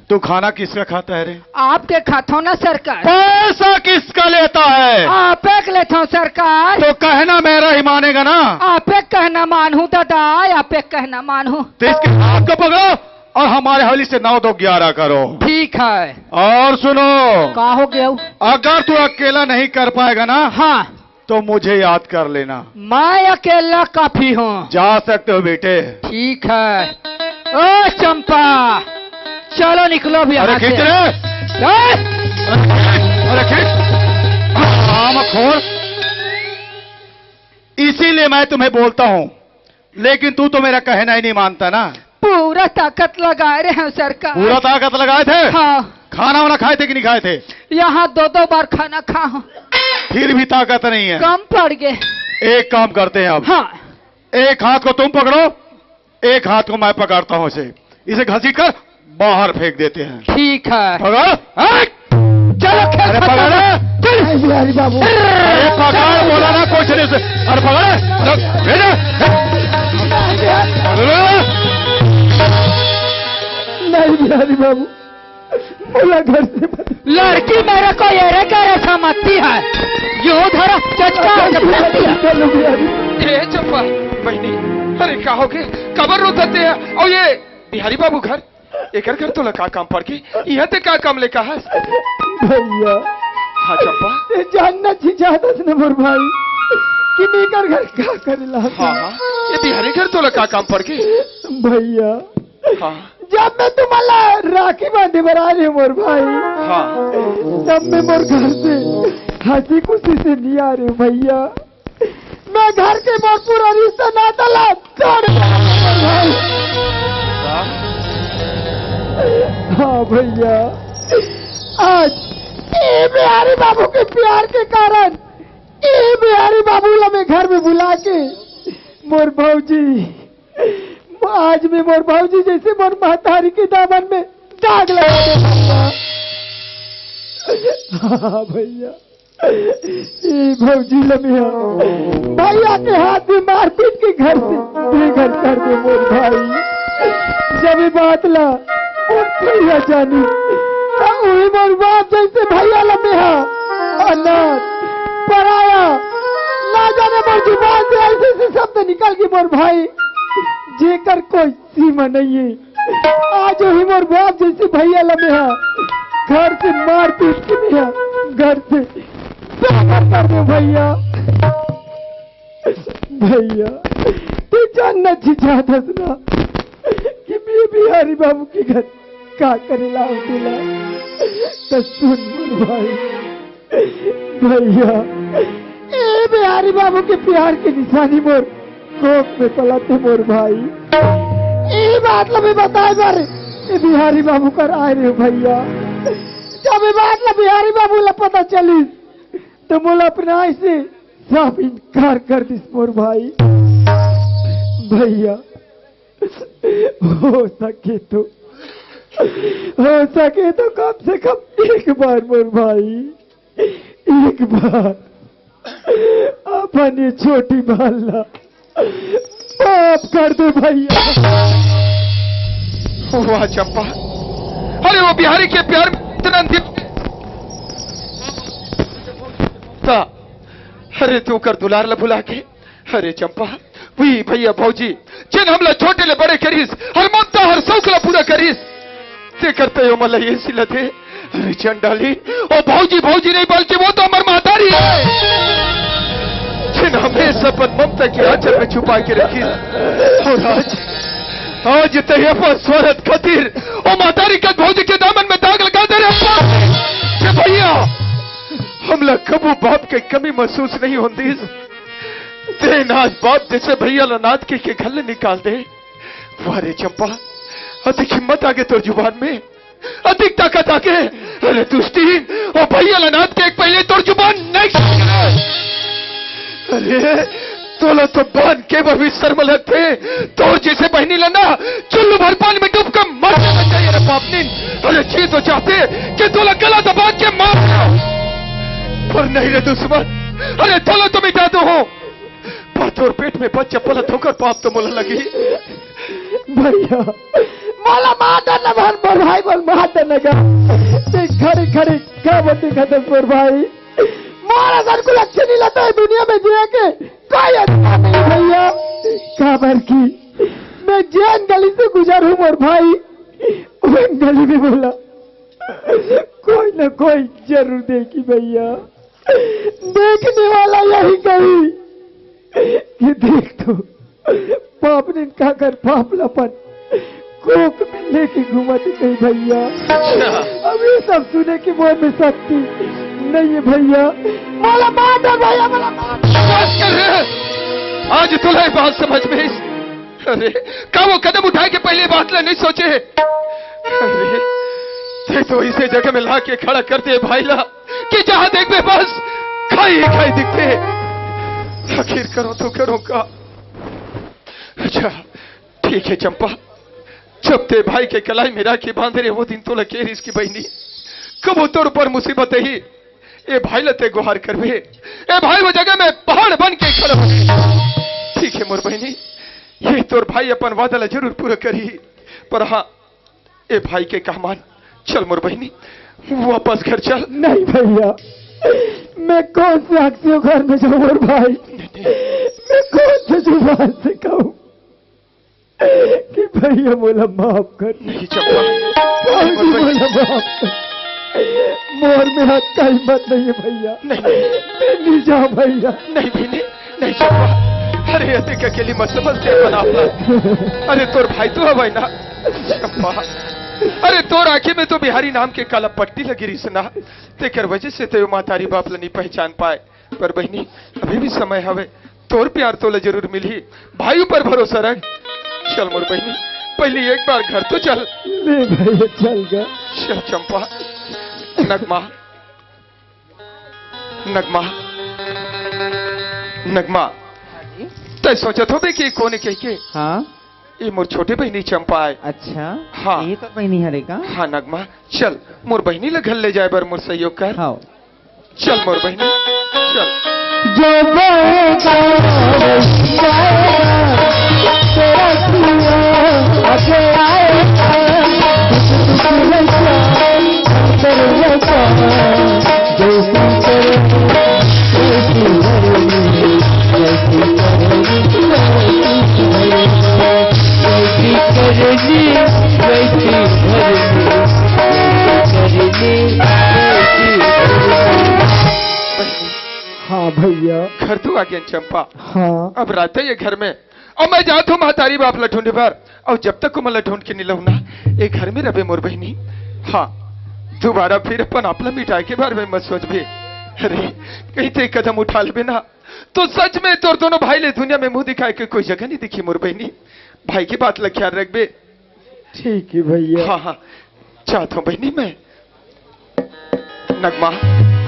तू खाना किसका खाता है रे? आपके खाता हूँ ना सरकार। पैसा किसका लेता है? आप एक लेता हूँ सरकार। तो कहना मेरा ही मानेगा ना? आप एक कहना मानहूँ दादा, आप एक कहना मानहूँ। तो इसके हाथ को पकड़ो और हमारे हवेली से नौ दो ग्यारह करो। ठीक है। और सुनो, का हो गया? अगर तू अकेला नहीं कर पाएगा ना, हाँ। तो मुझे याद कर लेना। मैं अकेला काफी हूँ। जा सकते हो बेटे। ठीक है। ओ चंपा, चलो निकलो भी अरे यहाँ से। खींच रे। ए! अरे खींच। हरामखोर। इसीलिए मैं तुम्हें बोलता हूँ, लेकिन तू तो मेरा कहना ही नहीं मानता ना। पूरा ताकत लगाए रहे हैं सरकार। पूरा ताकत लगाए थे? हाँ। खाना वाना खाए थे कि नहीं खाए थे? यहाँ दो दो बार खाना खा हूँ। फिर भी ताकत नहीं है। कम पड़ गए। एक काम करते हैं अब। हाँ। एक हाथ को तुम पकड़ो, एक हाथ को मैं पकड़ता हूँ। इसे, इसे घसीट कर बाहर फेंक देते हैं। ठीक है। पकड़। हट! चलो खेल अरे खत्म। पकड़ रे। चल। नहीं बिहारी बाबू। अरे पकड़, बोला ना कुछ नहीं से। अरे पकड़। अरे भेजा। नहीं बिहारी बाबू, बोला घर से मत। लड़की मेरे को ये रे करे समझती है। यूं धरो, चटका। चलो बिहारी। ए चंपा, बहनी, अरे का हो गए? कबर रो थते हैं। और ये बिहारी बाबू घर, एकर घर तोला का काम पड़ के? इहाँ ते का काम ले का हस? भैया। हाँ चंपा। ये जानना जी चाहता था ना मोर भाई कि मैं एकर घर का करे ला। हाँ, हाँ। ये बिहारी घर तोला का काम पड़ के? भैया। हाँ। जब मैं तुम्हारा राखी बांधे बर आ रहे मोर भाई, हाँ। तब मैं मोर घर से हंसी खुशी से नहीं आ रहे भैया। मैं घर के मोर पूरा रिश्ता नाता ला तोड़ दे भाई। हाँ भैया, आज ए बिहारी बाबू के प्यार के कारण ए बिहारी बाबू ला मैं घर में बुला के मोर भौजी, आज मैं मोर भौजी जैसे मोर महतारी के दामन में दाग लगा दे भैया। हाँ भैया। ए भौजी लमिया, भैया के हाथ में मारपीट के घर से बेघर कर दे मोर भाई। जब ये बात ला मोर भैया जानी, तो वही मोर बाप जैसे भैया लमिया, अनाथ, पराया, ना जाने मोर जुबान से ऐसे ऐसे शब्द निकल गए मोर भाई, जेकर कोई सीमा नहीं है। आज वही मोर बाप जैसे भैया लमिया घर से मारपीट के लिया, घर से बाहर कर दो भैया। भैया, तू जानना जी चाहत हस ना कि मैं बिहारी बाबू के घर का करे ला दिला। तो सुन मोर भाई, भैया, ए बिहारी बाबू के प्यार के निशानी मोर कोख में पलत हे मोर भाई। ए बात ला मैं बताए बर ए बिहारी बाबू कर आए रहे भैया। जब ए बात ला बिहारी बाबू ला पता चलिस, तो मोला अपनाए से साफ इनकार कर दिस मोर भाई। भैया, हो सके तो, हो सके तो कम से कम एक बार मोर भाई, एक बार अपन ये छोटी बाल ला माफ कर दे भैया। वाह चंपा, अरे वो बिहारी के प्यार में इतना दिल था। अरे तू कर दुलार ला भुला के, अरे चंपा, वही भैया भौजी, जिन हमला छोटे ले बड़े करिस, हर ममता हर शौक ला पूरा करिस, ते करते हो मला ये सिला दे। अरे चंडाली, ओ भौजी, भौजी नहीं बल्कि वो तो हमर महतारी है, जिन हमेशा अपन ममता के आंचल में छुपा के रखिस। और आज, आज तैं अपन स्वार्थ खातिर ओ महतारी के भौजी के दामन में दाग लगा दे रे बाप। के भैया, हमला कभू बाप के कमी महसूस नहीं होंदी। तें आज बाप जइसे भैया ला नाद के, के घर ले निकाल दे। वाह रे चंपा, अतिक हिम्मत आगे तोर जुबान में, अतिक ताकत आगे। अरे दुष्टी, ओ भैया ला नाद के एक पहिले तोर जुबान नहीं। अरे तोला तो बांध के बर भी शर्म लगथे। तोर जइसे बहिनी ला ना चुल्लू भर पानी में डूब के मर जाना चाहिए रे पापनिन। अरे जी तो चाहथे कि तोला गला दबा के मार डालंव, पर नहीं रे दुश्मन, अरे तोला तो मिटा दूहूं, पर तोर पेट में बच्चा पलत होकर पाप तो मोला लगही। भैया, मोला मार डार ना, मोर भाई, मोला मार डार ना गा। तें खड़े खड़े का बंदी खत्म मोर भाई। मोर असन कुलच्छनी ला तो दुनिया में जिए के कोई अधिकार नहीं भैया। काबर कि मैं जेन गली से गुजर हूं मोर भाई, वो गली में मोला कोई ना कोई जरूर देखही भैया। देखने वाला यही कही कि देख तो, पापनिन काकर पाप ला अपन कोख में लेके घूमत हे भैया। अच्छा। अब ये सब सुने के मोर में शक्ति नहीं है भैया। मोला मार डार भैया, मोला मार डार। बस कर रे। आज तोला ये बात समझ में आइस। अरे, का वो कदम उठाए के पहिले बात ला नहीं सोचे? अरे, तें तो अइसे जगह में लाके खड़ा कर दे भाई ला कि जहां देखबे बस खाई ही खाई दिखथे। आखिर करूं तो करूं का? अच्छा, ठीक हे चंपा, जब तें भाई के कलाई में राखी बांधे रहे, वो दिन तोला कहे रिहिस कि बहिनी, कभू तोर ऊपर मुसीबत आही, ए भाई ला तें गोहार करबे, ए भाई वो जगह में पहाड़ बन के खड़ा होही। ठीक हे मोर बहिनी, ये तोर भाई अपन वादा ला जरूर पूरा करही, पर हां, ए भाई के कहे मान, चल मोर बहिनी, वापस घर चल। नहीं भैया, मैं कौन से हक से घर में जाऊं मोर भाई? नहीं, नहीं। मैं कौन से जुबान से कहूं कि भैया मोला माफ कर? नहीं चंपा, नहीं, बाबूजी, मोर बहिनी। मोला माफ कर। मोर में हक का हिम्मत नहीं है भैया। नहीं, नहीं। मैं नहीं जाऊं भैया। नहीं बहिनी, नहीं चंपा। अरे अतिक अकेली मत समझ तें अपन आप ला। अरे तोर भाई तो हवय ना चंपा। अरे तोर आंखी में तो बिहारी नाम के काला पट्टी लगी रिहिस ना, तेकर वजह से तें महतारी बाप ला नहीं पहचान पाए। पर बहिनी, अभी भी समय हवे, तोर प्यार तोला जरूर मिलही। भाई ऊपर भरोसा रख। चल मोर बहिनी, पहली एक बार घर तो चल। ले भैया, चल गा। चल चंपा। नगमा, नगमा, नगमा, तें सोचत होबे कि कोन ए कहिके? हां। ये मोर छोटे बहिनी चंपा आय। अच्छा, हां। ये तो बहिनी हरे का? हां नगमा, चल मोर बहिनी ला घर ले जाए बर मोर सहयोग कर। हां। चल मोर बहिनी, चल। जो बहेगा, तेरा धुआं आगे आएगा। हां भैया। घर तो आ गेन चंपा। हां। अब रात ये घर में, अब मैं जात हूं महतारी बाप ला ढूंढे बर, अउ जब तक ओमन ला ढूंढ के नइ लाहूं ना, ए घर में रबे मोर बहिनी। हां, दोबारा फिर अपन आप ला मिटाए के बारे में मत सोचबे। अरे, कहीं तें कदम उठा लेबे ना, तो सच में तोर दोनों भाई ले दुनिया में मुंह दिखाए के कोई जगह नइ दिखही मोर बहिनी। भाई के बात ला ख्याल रखबे। ठीक हे भैया। हां, हां, जात हूं बहिनी मैं। नगमा।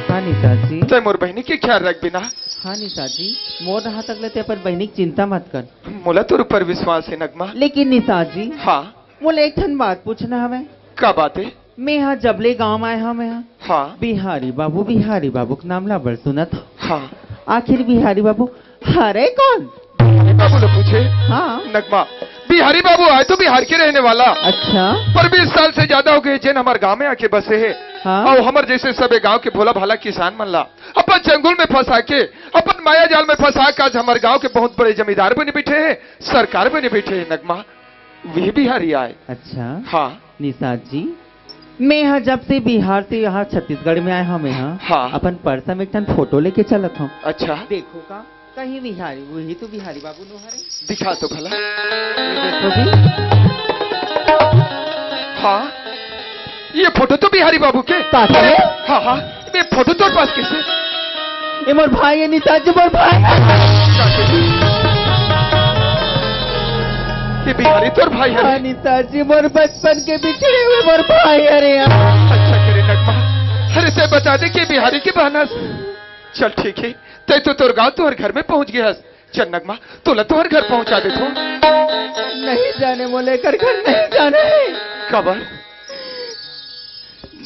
हां निशा जी। तें मोर बहिनी के ख्याल रखबे ना। हां निशा जी, मोर हां तक ले तें अपन बहिनी के चिंता मत कर। मोला तोर ऊपर विश्वास हे नगमा। लेकिन निशा जी। हां। मोला एक ठन बात पूछना हवय। का बात हे? मैं हा जब ले गांव आए हंव, मैं हा हां। बिहारी बाबू, बिहारी बाबू के नाम ला बड़ सुनत हंव। हां। आखिर बिहारी बाबू हरे कोन? बिहारी बाबू ला पूछे? हां। नगमा, बिहारी बाबू आय तो बिहार के रहने वाला। अच्छा। पर बीस साल से ज्यादा हो गे जेन हमर गांव में आके बसे हे। हां। अउ हमर जइसे सबे गांव के भोला भाला किसान मन ला अपन चंगुल में फंसा के, अपन माया जाल में फंसा के आज हमर गांव के बहुत बड़े जमींदार बने बइठे हे, सरकार बने बइठे हे नगमा। वही बिहारी आय। अच्छा। हां। निषाद जी, मैं हा जब से बिहार से यहां छत्तीसगढ़ में आए हंव, मैं हा हां। अपन पर्स में एक ठन फोटो लेके चलत हंव। अच्छा। देखो का, कहीं बिहारी, वही तो बिहारी बाबू नो हरे। दिखा तो भला। ये देखो जी। हाँ, ये फोटो तो बिहारी बाबू के। पास है? हाँ, हाँ, ये फोटो तोर पास कैसे? ये मोर भाई है, नेताजी मोर भाई। ये बिहारी तोर भाई है? हाँ, नेताजी मोर बचपन के बिछड़े हुए मोर भाई है रे यार। अच्छा करे नगमा, अरे ते बता दे कि बिहारी के बहना से। चल ठीक है, तै तो तोर गाँव तोहर घर में पहुँच गए हस। चल नगमा, तोला तोहर घर पहुँचा देथों। नहीं जाने मोला एकर घर नहीं जाना है। काबर?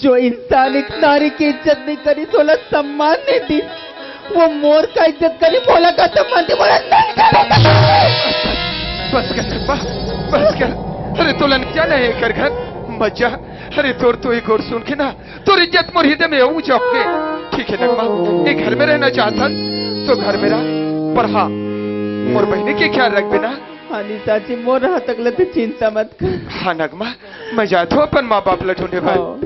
जो इंसान एक नारी के इज्जत नहीं करी, तोला सम्मान नहीं दी, वो मोर का इज्जत करी, मोला का सम्मान दी, मोला नहीं जाने का। बस कर नगमा, बस कर। अरे तोला नहीं जाना है एकर घर, मत जा। अरे तोर तो एक और सुन के ना तोर इज्जत मोर हृदय में ऊंचा होगे। ठीक है नगमा, ये घर में रहना चाहत हस तो घर में रह, पर हाँ, मोर बहिनी के ख्याल रखबे ना। हाँ नेताजी, मोर रहा तक ले तैं चिंता मत कर। हाँ नगमा, मैं जात हूँ अपन माँ बाप ला ढूंढे बर। हाँ।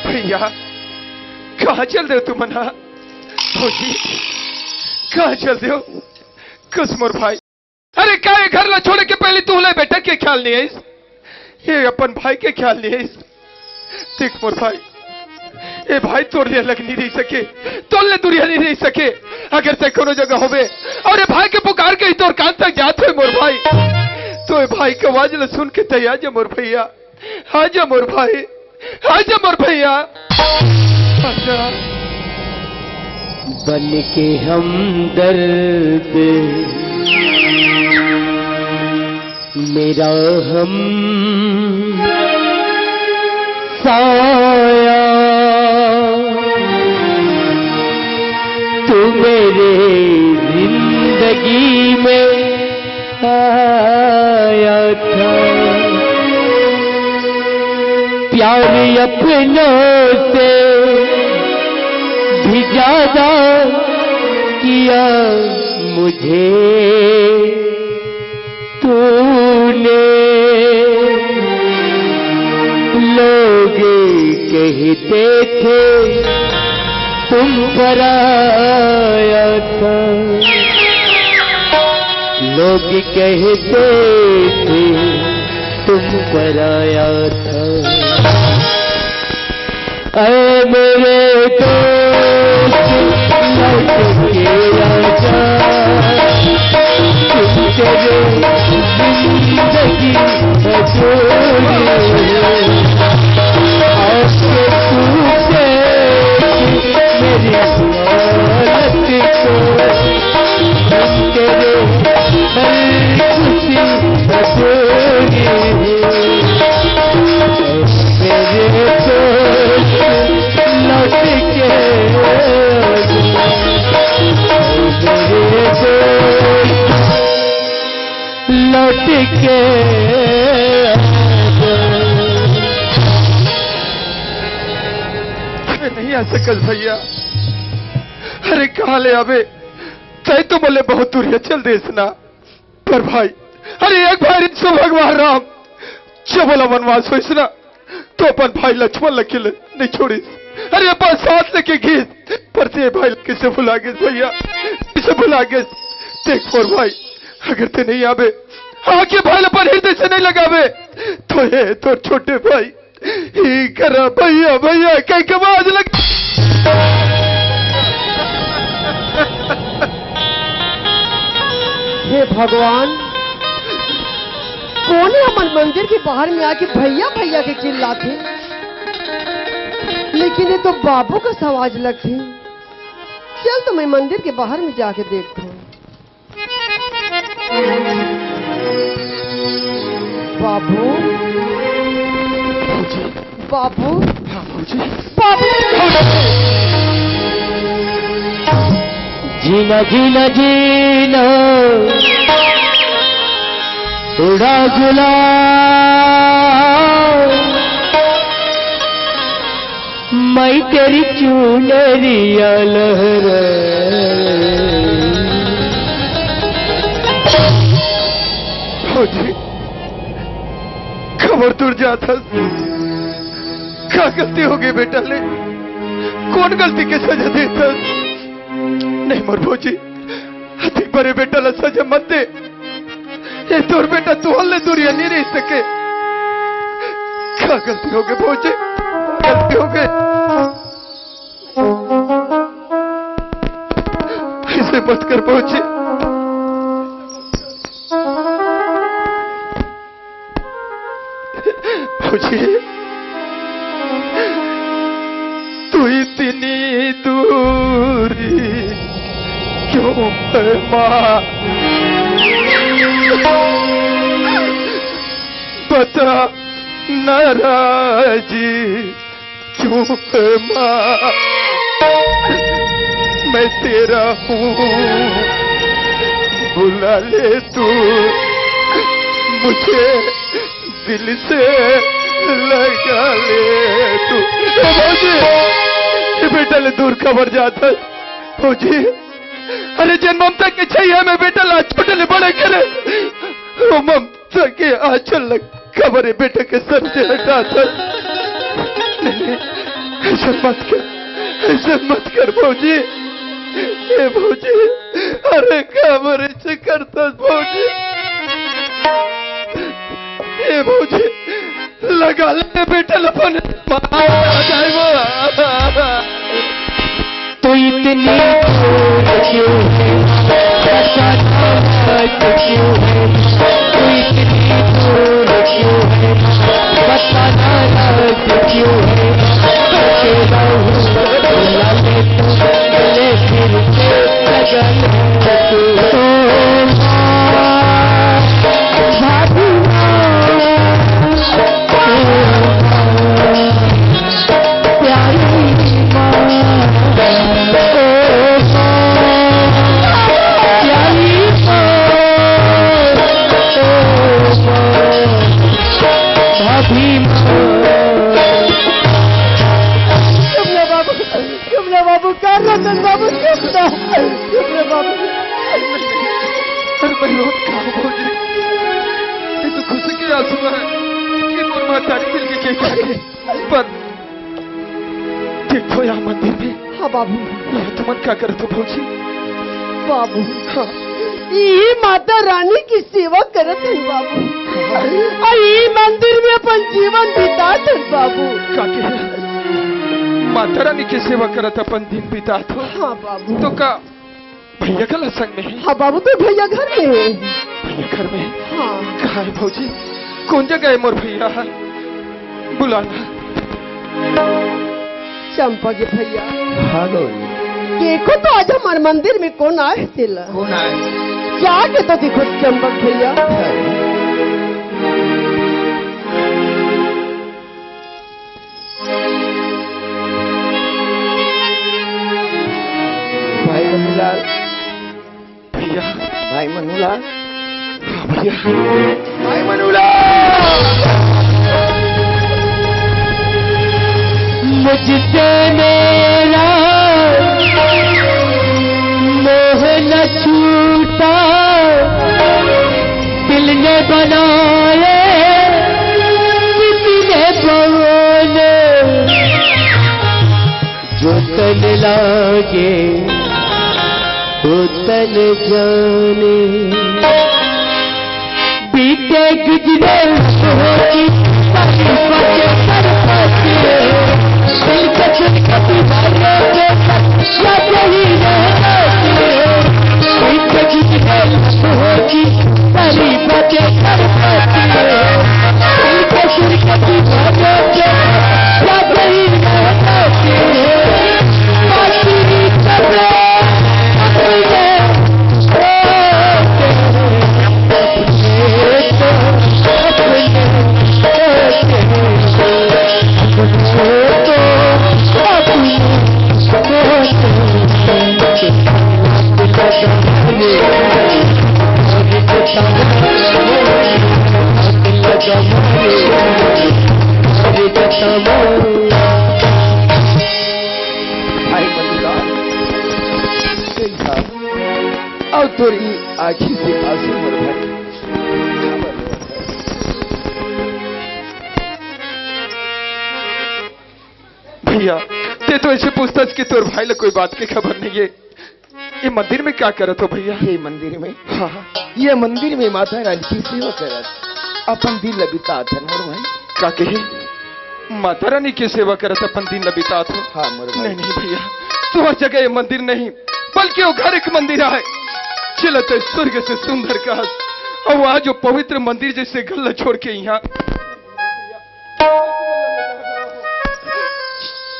भैया, कहाँ चल दे हो तुमन हा? भौजी, कहाँ चल दे हो? कस मोर भाई। अरे का ये घर ला छोड़े के पहले तोला बेटा के ख्याल नहीं आइस? ये अपन भाई के ख्याल नहीं आइस? देख मोर भाई, ये भाई तोर ले अलग नहीं रह सके, तोर ले दूरिया नहीं रह सके। अगर तैं कोनो जगह होबे और ये भाई के पुकार के ही तोर कान तक जात होय मोर भाई, तो ये भाई के आवाज ला सुन के तैं आ जा मोर भैया। आजा मोर भाई, आजा मोर भैया, आजा। बन के हमदर्द मेरा हम साया, तू मेरे जिंदगी में आया था। प्यार अपनों से भी ज्यादा किया मुझे तूने। लोग कहते थे तुम पर आया था, लोग कहते थे तुम पर आया था। ऐ मेरे दोस्त, लौट के आजा, तुम तेरे जिंदगी अधूरी है। आके तू देख मेरी हालत को, तुम तेरे हर खुशी अधूरी है। मेरे दोस्त, लौट के आ जा। मेरे दोस्त, लौट के आ जा। मैं नहीं आ सकस भैया। अरे कहाँ ले आबे, तैं तो मोला बहुत दूर चल देस ना। पर भाई, अरे एक भाई रिहिस भगवान राम, जब ओला वनवास होइस ना, तो अपन भाई लक्ष्मण ला अकेले नहीं छोड़िस। अरे अपन साथ लेके गिस, पर तैं भाई ला कइसे भुला गेस भैया, कइसे भुला गेस? देख मोर भाई, अगर तैं नहीं आबे, आके भाई ला अपन हृदय से नहीं लगाबे, तो ये तोर छोटे भाई ई करा भैया, भैया, कहीं के आवाज लग। हे भगवान, कोन हे हमर मंदिर के बाहर में आके भैया, भैया के चिल्लाथे, लेकिन ये तो बाबू कस आवाज लगथे। चल तो मैं मंदिर के बाहर में जाके देखथों। बाबू, बाबू, हाँ, बाबू। जीना जीना जीना उड़ा गुलाल, मैं तेरी चुनरिया लहरा। जात हस? का गलती होगे बेटा ले? कोन गलती के सजा देत हस? नहीं मोर भौजी, अतिक बड़े बेटा ला सजा मत दे। ये तोर बेटा तुहर ले दूरिया नहीं रह सके। का गलती होगे भौजी? गलती होगे। ऐसे मत कर भौजी। भौजी, तू इतनी दूरी क्यों है माँ? बता नाराजी क्यों है माँ? मैं तेरा हूँ, बुला ले तू मुझे, दिल से लगा ले तू। ए भौजी, ये बेटा ले दूर काबर जात हस भौजी? अरे जेन ममता के छैया में बेटा ला छोटे ले बड़े करे, वो ममता के आंचल ला काबर ए बेटा के सर से हटात हस? नहीं, नहीं, ऐसे मत कर, ऐसे मत कर भौजी। ए भौजी, अरे काबर ऐसे करत हस भौजी? ए भौजी, लगा ले बेटा ला फोन। माँ, आ जाए वो। तू इतनी दूर क्यों है? बताना क्यों है? तू इतनी दूर क्यों है? बताना क्यों है? अकेला हूँ, बुला ले तू, गले फिर के सजन तू। ओ माँ, भाभी माँ, ओ माँ। प्यारी माँ, ओ माँ, प्यारी माँ, ओ माँ, भाभी माँ। चुप रह बाबू, चुप रह बाबू, का रोत हस बाबू, चुप रह, चुप रह बाबू। अरे मैं रोत का हूँ भौजी? ये तो खुशी के आंसू है कि मोर महतारी मिल के के पर देखो यहाँ मंदिर में। हाँ बाबू। ये तुमन का करत हो भौजी? बाबू। हाँ। ये माता रानी की सेवा करत हन बाबू। हाँ। अउ ये मंदिर में अपन जीवन बितात हन बाबू। का के? माता रानी की सेवा करत अपन दिन बितात हो? हाँ बाबू। तो का भैया घला संग में हे? हाँ बाबू, तोर भैया घर में हे। भैया घर में हे? हाँ। कहाँ हे भौजी? कोन जगह हे मोर भैया? बुलाना। चंपा के भैया। हाँ गौरी। देखो तो आज हमर मंदिर में कोन आए हे तेला। कोन आए? जाके तो देखो चंपा के भैया। हाँ। भाई मनुलाल। भैया। भाई मनुलाल। हाँ भैया। भाई मनुलाल। मुझसे मेरा मोह न छूटा, दिल ने बनाए कितने पवन, जो तन लागे वो तन जाने। बीते गुजरे होगी सारी बातें कर पाते, दिल के छुटकारे के साथ याद ही रहते। भाई मनुलाल, अउ तोर ई आँखी से आंसू मत भर। काबर रोवत हस? भैया, ते तो ऐसे पूछथस कि तोर भाई ला कोई बात के खबर नहीं है। ये मंदिर में क्या करत हो भैया? ये मंदिर में, हाँ, हाँ। ये मंदिर में माता रानी की सेवा करत अपन दिन ल बितात हन मोर भाई। का कहे? माता रानी के सेवा करत अपन दिन ल बितात हो? हाँ मोर भाई। नहीं, नहीं भैया, तोर जगह ये मंदिर नहीं, बल्कि वो घर एक मंदिर आय, जेला ते स्वर्ग से सुंदर कहस। अउ आज वो पवित्र मंदिर जैसे घर ल छोड़ के यहाँ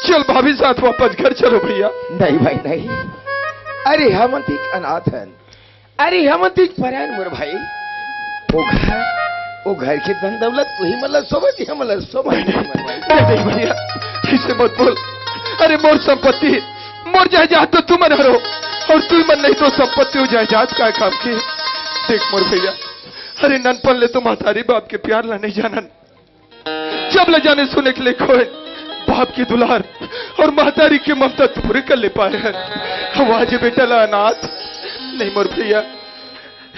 चल भाभी साथ वापस घर चलो भैया। नहीं भाई, नहीं। अरे, हमन तो एक अनाथ हन। अरे, हमन तो एक परायन मोर भाई। वो घर, वो घर के धन दौलत वही मतलब सोबत ही मतलब सोबत ही मोर भाई। नहीं, नहीं भैया, ऐसे मत बोल। अरे, मोर संपत्ति, मोर जायदाद तो तुमन हरो, अउ तुमन नहीं तो संपत्ति अउ जायदाद का काम के। देख मोर भैया, अरे, ननपन ले तो महतारी बाप के प्यार ला नहीं जानन। जब ले जाने सुने के लिए खोए, बाप की दुलार अउ महतारी की ममता तो पूरे कर ले पाए हैं। हम आज ये बेटा ला अनाथ नहीं मोर भैया,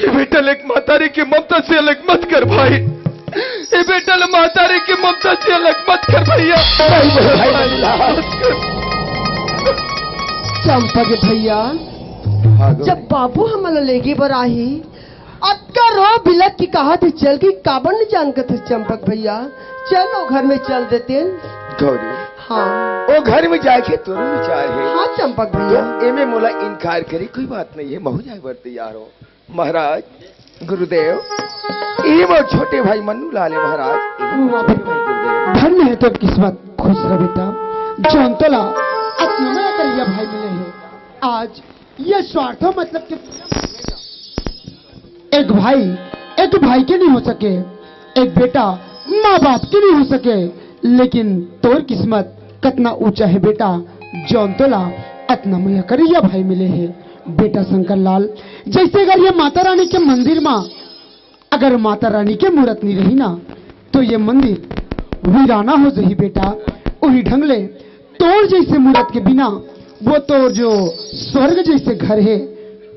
ये बेटा ले एक महतारी की ममता से अलग मत कर भाई, ये बेटा ले महतारी की ममता से अलग मत कर भैया। नहीं मोर भाई, नहीं। चंपा के भैया, हाँ, गौरी। जब बाबू हमन ला लेगे बर आही, अतका रो बिलख के कहा थे चल के काबर नहीं जानत थे चंपक भैया? चल वो घर में चल देते हैं। गौरी, हाँ। वो घर में जाके तोर विचार है। हाँ चंपक भैया। तो एमे मोला इनकार करे कोई बात नहीं है, महू जाए बर तैयार हो। महाराज, गुरुदेव, ये मोर छोटे भाई मन्नू लाल है महाराज। ये मोर छोटे भाई गुरुदेव। धन्य है तोर किस्मत, खुश रह बेटा। जौन तोला अतना मया करिया भाई मिले है। आज ये स्वार्थ मतलब के एक भाई, एक भाई के नहीं हो सके, एक बेटा माँ बाप के नहीं हो सके, लेकिन तोर किस्मत कतना ऊंचा है बेटा, जौन तोला अतना मया करिया भाई मिले है। बेटा शंकर लाल, जैसे अगर ये माता रानी के मंदिर मा अगर माता रानी के मूरत नहीं रही ना, तो ये मंदिर वीराना हो जही बेटा। वही ढंग ले तोर जैसे मूरत के बिना वो तोर जो स्वर्ग जैसे घर है,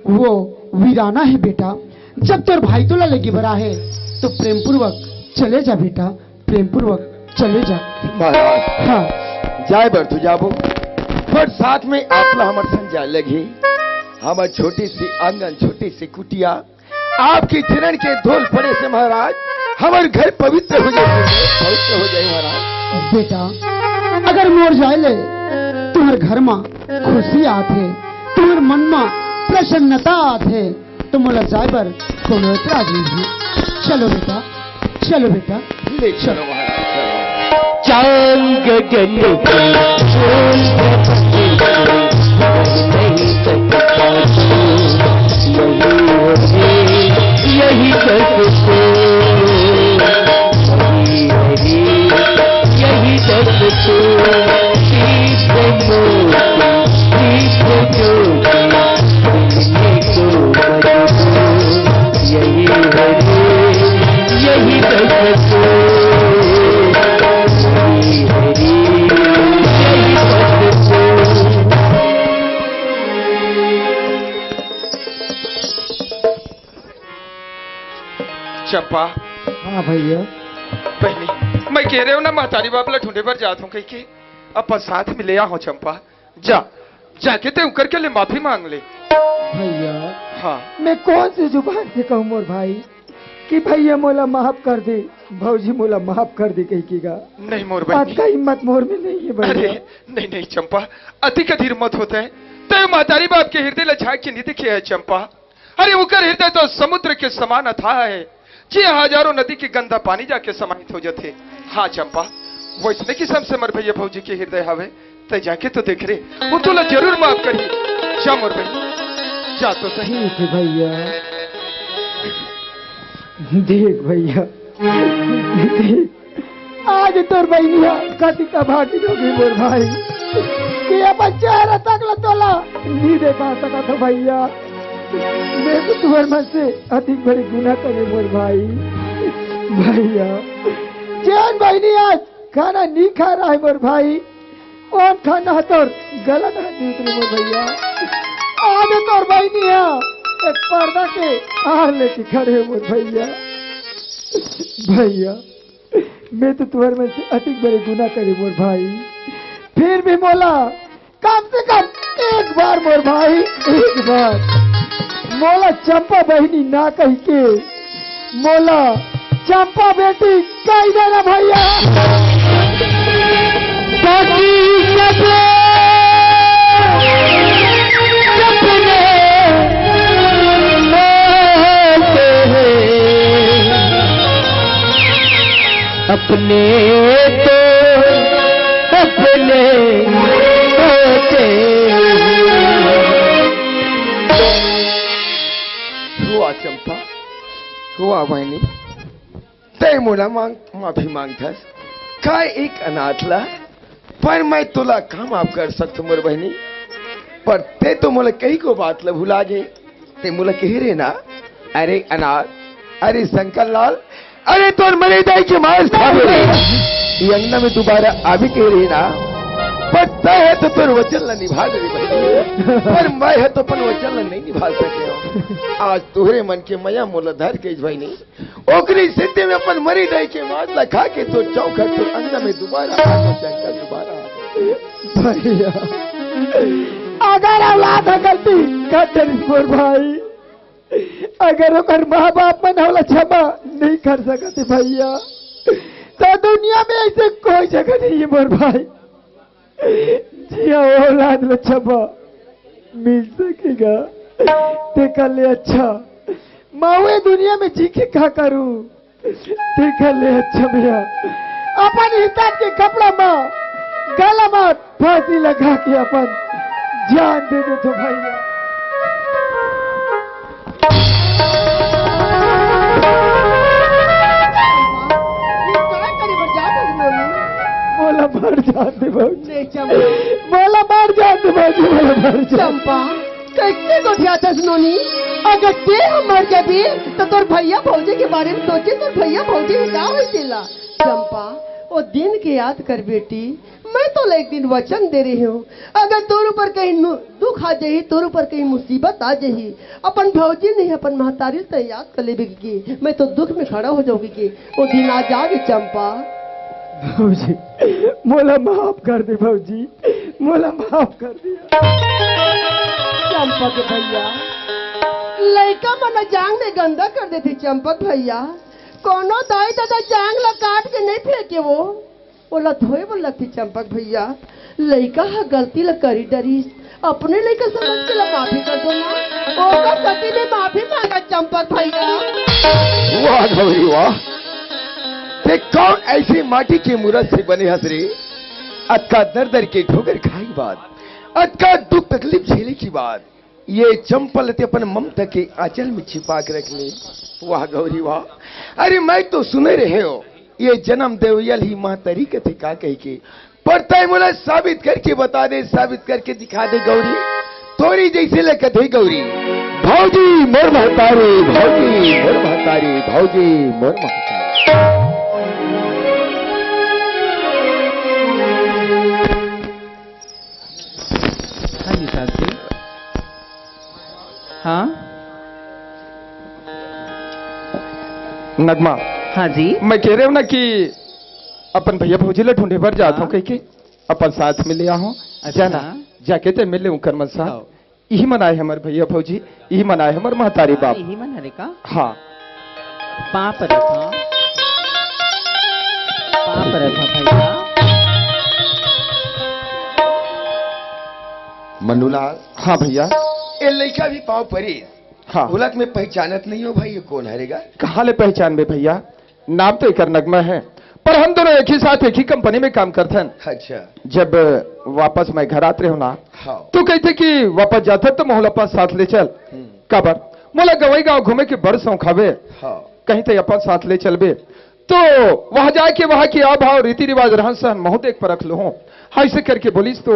वो वीराना है बेटा। जब तोर भाई तोला लेगे बर आहे, तो प्रेम पूर्वक चले जा बेटा, प्रेम पूर्वक चले जा। महाराज, हाँ। जाए बर तो जाबो, पर साथ में आप ला हमर संग जाए लगही। हमर छोटी सी आंगन, छोटी सी कुटिया, आपके चरण के धूल पड़े से महाराज, हमर घर पवित्र हो जाए, पवित्र हो जाए महाराज। बेटा, अगर मोर जाए ले तुम्हर घर मा खुशी आत हे, तुम्हर मन मा प्रसन्नता आत हे, तो मोला जाए बर कोनो एतराज नहीं है। चलो बेटा, चलो बेटा, ले चलो महाराज, चलो। चांद गगन में ढोल बजते, नहीं सकता छू, यही बस तो, यही बस तो, यही बस तो, चंपा। हाँ भैया। बहिनी, मैं कहे रहेंव ना, महतारी बाप ला ढूंढे बर जात हंव कहिके, अपन साथ में ले आए हंव चंपा। जा, जाके तैं उकर के ले माफी मांग ले। भैया, हाँ। मैं कौन सी जुबान से कहूँ मोर भाई कि भैया मोला माफ कर दे, भौजी मोला माफ कर दे कहिके गा। नहीं मोर बहिनी। अतका हिम्मत मोर में नहीं है भैया। अरे, नहीं, नहीं चंपा, अतिक अधीर मत हो तैं। तैं महतारी बाप के हिरदय ला झांक के नहीं देखे हस चंपा। अरे, उकर हिरदय तो समुद्र के समान अथाह हे, जे हजारों नदी के गंदा पानी जाके समाहित हो जाथे। हाँ चंपा, वइसने किसम से मोर भैया भौजी के हिरदय हवे, तैं जाके तो देख रे, वो तोला जरूर माफ करही। जा मोर बहिनी, जा तो सही। ठीक है भैया। देख भैया, देख, आज तोर बहिनिया कतिक अभागिन होगे मोर भाई, कि अपन चेहरा तक ला तोला नहीं देखा सकत हो भैया। मैं तो तुंहर मन से अतिक बड़े गुनाह करे मोर भाई। भैया, जेन बहिनी आज खाना नहीं खा रहा है मोर भाई, ओन खाना तोर गला ना दीत रे मोर भैया। आज तोर बहिनी है एक पर्दा के आड़ लेके खड़े है मोर भैया। भैया, मैं तो तुंहर मन से अतिक बड़े गुनाह करे मोर भाई। फिर भी मोला कम से कम एक बार मोर भाई, एक बार मोला चंपा बहिनी ना कहिके मोला चंपा बेटी कहि देना भइया। बाकी सब सपने होते हैं, अपने तो अपने होते हैं। हुआ चंपा, हुआ बहिनी, तैं मोला मांग, माफी मांगथस। काय एक अनाथ ला, पर मैं तोला का माफ कर सकथों मोर बहिनी? पर तैं तो मोला कहिको बात ला भुला गे। तैं मोला कहे रहे ना, अरे अनाथ, अरे शंकर लाल, अरे तोर मरे दाई के मांस खाबे रे, ये अंगना में दुबारा आबे कहे रहे ना, पर तैं ह तो तोर वचन ला निभा दे रे बहिनी, पर मैं ह तो अपन वचन ला नहीं निभा सके हूँ। आज तोहरे मन के मया मोला धर के बहिनी, ओकरे सेती में अपन मरे दाई के मांस ला खा के तोर चौखट तोर अंगना में दुबारा आ जाओ, शंकर दुबारा आ जाओ। भइया, अगर औलाद ह गलती कर डरिस मोर भाई, अगर ओकर माँ बाप मन ओला क्षमा नहीं कर सकत हे भइया, तो दुनिया में ऐसे कोई जगह नहीं है मोर भाई, जिया औलाद ला क्षमा मिल सकेगा। तेकर ले अच्छा मैं ये दुनिया में जी के का करूं? तेकर ले अच्छा मेरा अपन हितन के कपड़ा मा गला मा फांसी लगा के अपन जान दे दे तो भइया। ये काय करे बर जात हस नोनी? मोला मर जान दे भौजी। नहीं चंपा। मोला मर जान दे भौजी, मोला मर जान। चंपा, कैसे गोठियाथस नोनी? अगर तैं ह मर जाबे, त तोर भइया भौजी के बारे में सोचे, तोर भइया भौजी के का होई तेला? चंपा, ओ दिन के याद कर बेटी, मैं तोला एक दिन वचन दे रहे हूँ, अगर तोर ऊपर कहीं नु-, दुख आ जाही, तोर ऊपर कहीं मुसीबत आ जाही, अपन भौजी नहीं, अपन महतारी ला याद कर लेबे कि मैं तो दुख में खड़ा हो जाऊंगी कि ओ दिन आ जागे चंपा। भौजी, मोला माफ कर दे भौजी, मोला माफ कर दिया। चंपक भइया, लइका मन जांग में गंदा कर देथे चंपक भइया। कोनो दाई ददा जांग ला काट के नहीं फेंके वो, ओला धोए बर लगथे चंपक भइया। लइका ह गलती ला करी डरिस, अपने लइका समझ के ला माफी कर दो ना, ओकर गलती में माफी मांगा चंपक भइया। वाह गौरी वाह, तैं कौन ऐसी माटी के मूरत से बने हस रे? अतका दर दर के ठोकर खाए के बाद, अतका दुख तकलीफ झेले के बाद, ये चंपा ल तैं अपन ममता के आंचल में छिपा के रख ले। वाह गौरी वाह, अरे मैं तो सुने रहे हो, ये जन्म देवयल ही महतारी कथे का कहिके, पर तैं मोला साबित करके बता दे, साबित करके दिखा दे गौरी। तोरी जैसे ले कथे गौरी, भौजी मोर महतारी, भौजी मोर महतारी, भौजी मोर महतारी। हाँ जी सास जी। हाँ। नगमा। हाँ जी। मैं कह रहे हूँ ना कि अपन भैया भौजी ला ढूंढे बर जात हूँ हाँ। कह के अपन साथ में ले आहूँ। अच्छा। जाना, जाके तैं मिल ले उनकर मन साथ। हाँ। इही मन आए हमर भैया भौजी, इही मन आए हमर महतारी हाँ, बाप। इही मन हरे का? हाँ। पाँव परत हँव। पाँव परत हँव भैया। मनुलाल। हाँ भैया। ए लइका भी पाँव परी। हाँ। बोलत मैं पहचानत नहीं हूँ भाई, ये कौन हरे गा? कहाँ ले पहचानबे भैया? नाम तो एकर नगमा है, पर हम दोनों एक ही साथ एक ही कंपनी में काम करथन। अच्छा। जब वापस मैं घर आत रहेंव ना, हाँ। तो कहिथे कि वापस जाथस तो मोला अपन साथ ले चल। हम्म। काबर? मोला गंवई गांव घूमे के बड़ शौक हवे। हाँ। कहिथे अपन साथ ले चलबे, तो वहाँ जाके वहाँ के आव भाव, रीति रिवाज, रहन सहन महूँ देख परख लूहूँ। ऐसे करके बोलिस तो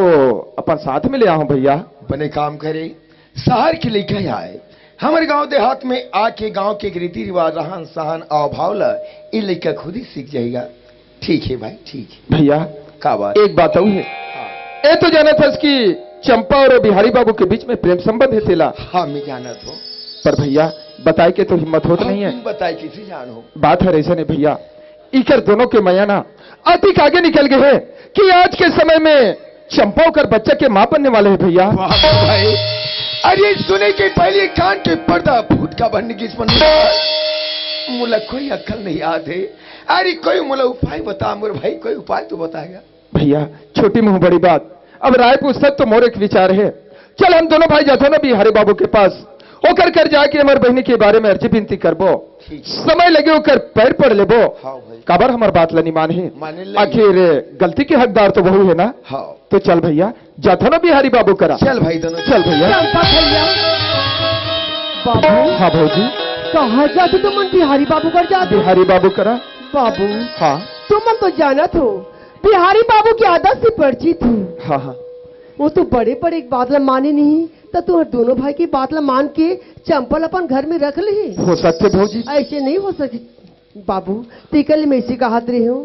अपन साथ में ले आहूँ भैया। बने काम करे, शहर के लइका आए, हमर गांव देहात में आके गांव के रीति रिवाज, रहन सहन, आव भाव ला ए लइका खुद ही सीख जाही गा। ठीक है भाई, ठीक है। भैया, का बात? एक बात अउ है। हाँ। ए तो जानत हस कि चंपा और बिहारी बाबू के बीच में प्रेम संबंध है तेला? हाँ, मैं जानत हूँ। पर भैया, बताए के तो हिम्मत होत हाँ, नहीं है। बिन बताए किसे जान हो? बात है ऐसा नहीं भैया, इकर दोनों के मया ना अतिक आगे निकल गए है कि आज के समय में चंपा ओकर बच्चा के माँ बनने वाला हे भैया। वाह भाई, अरे सुने के पहले कान के पर्दा फूट काबर निगिस मन। मोला कोई अक्कल नहीं आत हे। अरे कोई मोला उपाय बता मोर भाई, कोई उपाय तो बता गा। भैया, छोटी मुँह बड़ी बात। अब राय पूछत तो मोर एक विचार हे। चल हम दोनों भाई जाथन ना बिहारी बाबू के पास, ओकर कर जाके हमर बहिनी के बारे में अर्जी बिनती करबो। ठीक। समय लगे ओकर पैर पड़ लेबो। हाँ भाई। काबर हमर बात ला नी मानही? माने ले। आखिर गलती के हकदार तो वहू हे ना। हाँ। तो चल भैया, जाथन ना बिहारी बाबू करा। चल भाई दोनों। चल भैया। चंपा भैया। बाबू। हाँ भौजी। कहाँ जाथो तुमन बिहारी बाबू कर जाथो? बिहारी बाबू करा। बाबू। हाँ। तुमन तो जानत हो, बिहारी बाबू के आदत से परिचित हो। हाँ, हाँ। वो तो बड़े-बड़े बात ला माने नहीं, त तुहर दोनों भाई के बात ला मान के चंपा ल अपन घर में रख लिही। हो सकथे भौजी। ऐसे नहीं हो सके बाबू, तेकर ले मैं इसे कहत रही हूँ,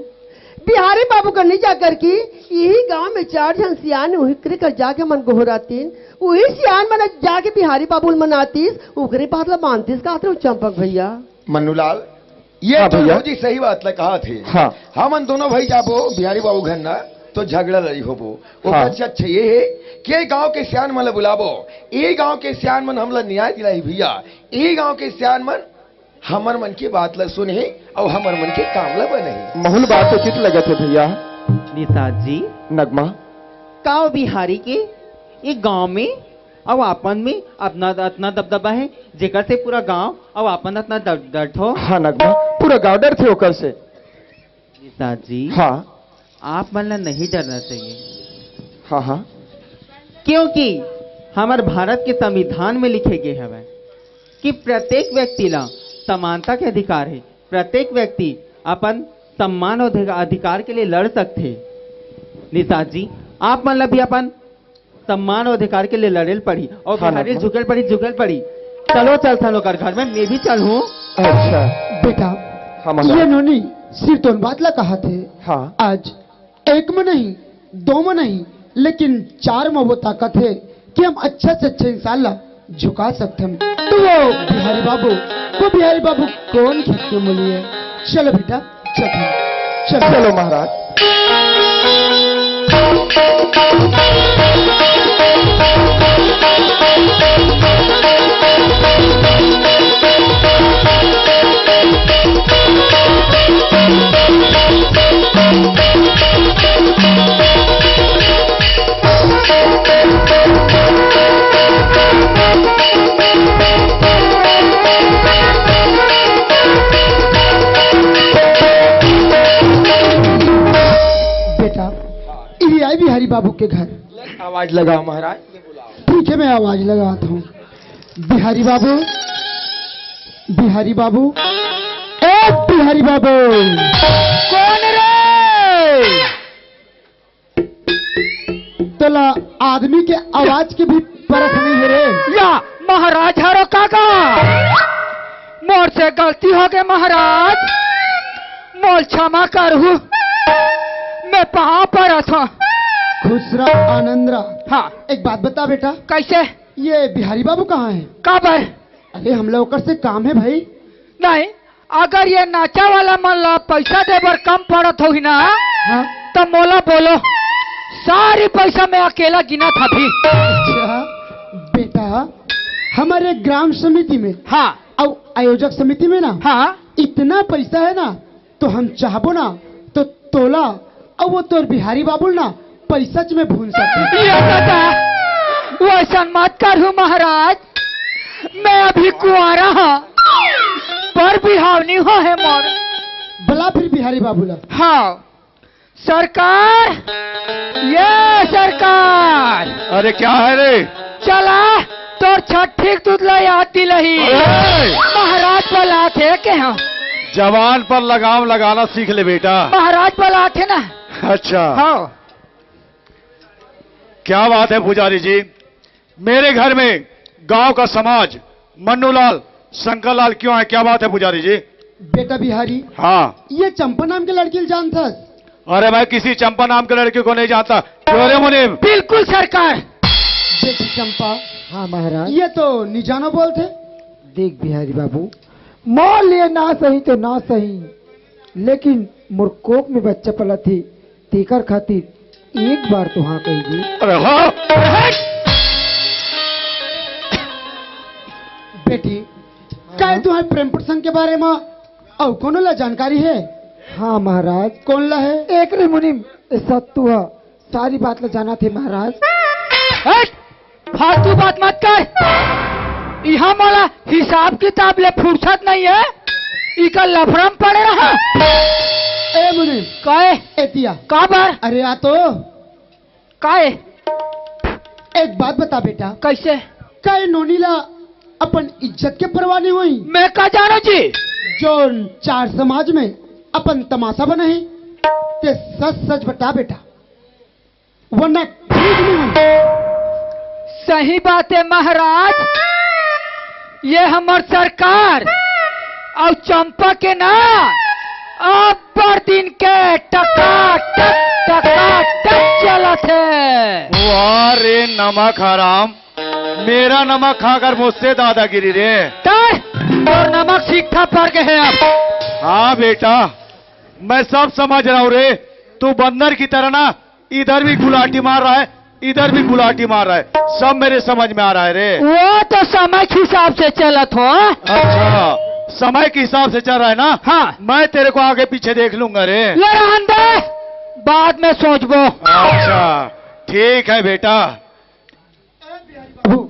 बिहारी बाबू कर नहीं जा करके यही गांव में चार झन सियान उही कर जाके मन गोहरातीन, उही सियान मन जाके बिहारी बाबू ल मनातीस, ओकरे बात ला मानतीस कहत रही हूँ चंपक भैया। मन्नूलाल, ये हाँ तो भैया। भौजी सही बात ला कहा थे। हाँ। हमन दोनों भाई जाबो बिहारी बाबू घर ना, तो झगड़ा लड़ी होबो। वो हाँ। अच्छा, अच्छा ये है कि ये गांव के सियान मन ला बुलाबो, ये गांव के सियान मन हमला न्याय दिलाई भैया, ये गांव के सियान मन हमर मन की बात ला सुनही अउ हमर मन के काम ला बनही। महुल बात उचित लगत हे भैया। निषाद जी। नगमा। का वो बिहारी के ये गांव में अउ आपन में अतना, अतना दबदबा हे, जेकर से पूरा गांव अउ आपन अतना डर, डरथो। हाँ नगमा, पूरा गांव डरथे ओकर से। निषाद जी, हाँ। आप मन ला नहीं डरना चाहिए। हाँ, हाँ। क्योंकि हमर भारत के संविधान में लिखे गे हवय कि प्रत्येक व्यक्ति ला समानता के अधिकार हे, प्रत्येक व्यक्ति अपन सम्मान अउ अधिका-, अधिकार के लिए लड़ सकथे। निषाद जी, आप मन ला भी अपन सम्मान अउ अधिकार के लिए लड़े ल पड़ी अउ हाँ, बिहारी ल नगमा। झुके ल पड़ी, झुके ल पड़ी। चलो, चलथन ओकर घर में, मैं भी चलहूँ। अच्छा। बेटा, हाँ, महाराज। ये नोनी सिर्फ तोन बात ला कहा थे। हाँ। आज एक में नहीं, दो में नहीं, लेकिन चार में वो ताकत हे कि हम अच्छा से अच्छा इंसान ला झुका सकथन। तो वो बिहारी बाबू, वो बिहारी बाबू कौन खेत के मूली हे? चलो बेटा, चलो, चलो। चलो महाराज। बेटा, इही आय बिहारी बाबू के घर। आवाज लगाओ महाराज। ठीक है, मैं आवाज लगाता हूँ। बिहारी बाबू, बिहारी बाबू, ए बिहारी बाबू। कौन रे? तोला आदमी के आवाज के भी परख नहीं है रे। या महाराज हरो काका, मोर से गलती हो गए महाराज, मोल क्षमा करहु, मैं पाँव परत हूँ। खुश रह, आनंद रह। हाँ। एक बात बता बेटा। कैसे? ये बिहारी बाबू कहाँ है? काबर? अरे हम लोग ओकर से काम है भाई। नहीं, अगर ये नाचा वाला मन ला पैसा दे बर कम पड़त होही ना, हाँ। तो मोला बोलो, सारी पैसा मैं अकेला गिनत हबी। अच्छा बेटा, हमारे ग्राम समिति में हाँ। और आयोजक समिति में ना हाँ। इतना पैसा है ना, तो हम चाहबो ना तो तोला अउ वो तोर बिहारी बाबू ल ना पैसच में भून सकथे। ये दादा, वैसन मत करहु महाराज, मैं अभी कुंवारा हूँ, पर बिहाव नहीं हो है मोर। बला फिर बिहारी बाबू ला। हाँ, सरकार, ये सरकार। अरे क्या है रे? चला, तोर छठी के दूध ला याद दिलाही। अरे! महाराज बलाथे के हाँ। जबान पर लगाम लगाना सीख ले बेटा। महाराज बलाथे ना। अच्छा। हाँ। क्या बात है पुजारी जी, मेरे घर में गांव का समाज, मन्नूलाल, शंकरलाल क्यों है? क्या बात है पुजारी जी? बेटा बिहारी, हाँ। ये चंपा नाम के लड़की ल जानथस? अरे, मैं किसी चंपा नाम के लड़की को नहीं जानता। क्यों रे मुनीम? बिल्कुल सरकार। देखी चंपा, हाँ महाराज। ये तो निजानो बोलथे। देख बिहारी बाबू, मोर लिए ना सही तो ना सही, लेकिन मोर कोख में बच्चा पलत हे, तेकर खातिर एक बार तो हाँ कही जी। अरे हाँ। बेटी, का तुम्हारे प्रेम प्रसंग के बारे में अउ कोनो ला जानकारी है? हाँ महाराज। कौन ला है? एक रे मुनीम, ए सत्तू ह, सारी बात ला जाना थे महाराज। हट! फालतू बात मत कर। इहाँ मोला हिसाब किताब ले फुर्सत नहीं है। इका लफड़ा म पड़े रहा। ए मुनीम। काहे? ए दिया। काबर? अरे आ तो। काहे? एक बात बता बेटा। कैसे? काहे नोनी ला अपन इज्जत के परवाह नहीं हुई? मैं का जानो जी? जो चार समाज में अपन तमाशा बना है, ते सच सच बता बेटा, वरना ठीक नहीं हुई। सही बात है महाराज, ये हमर सरकार अउ चंपा के ना अब्बड़ दिन के टकाटक, टकाटक चलत हे। वाह रे नमक हराम, मेरा नमक खाकर मुझसे दादागिरी रे। तय, तोर नमक सीखा पड़ गए अब। हाँ बेटा, मैं सब समझ रहा हूँ रे, तू बंदर की तरह ना इधर भी गुलाटी मार रहा है, इधर भी गुलाटी मार रहा है, सब मेरे समझ में आ रहा है रे। वो तो समय के हिसाब से चलत हो। अच्छा, समय के हिसाब से चल रहा है ना? हाँ। मैं तेरे को आगे पीछे देख लूंगा रे। ये रहन दे, बाद में सोचबो। अच्छा, ठीक है बेटा।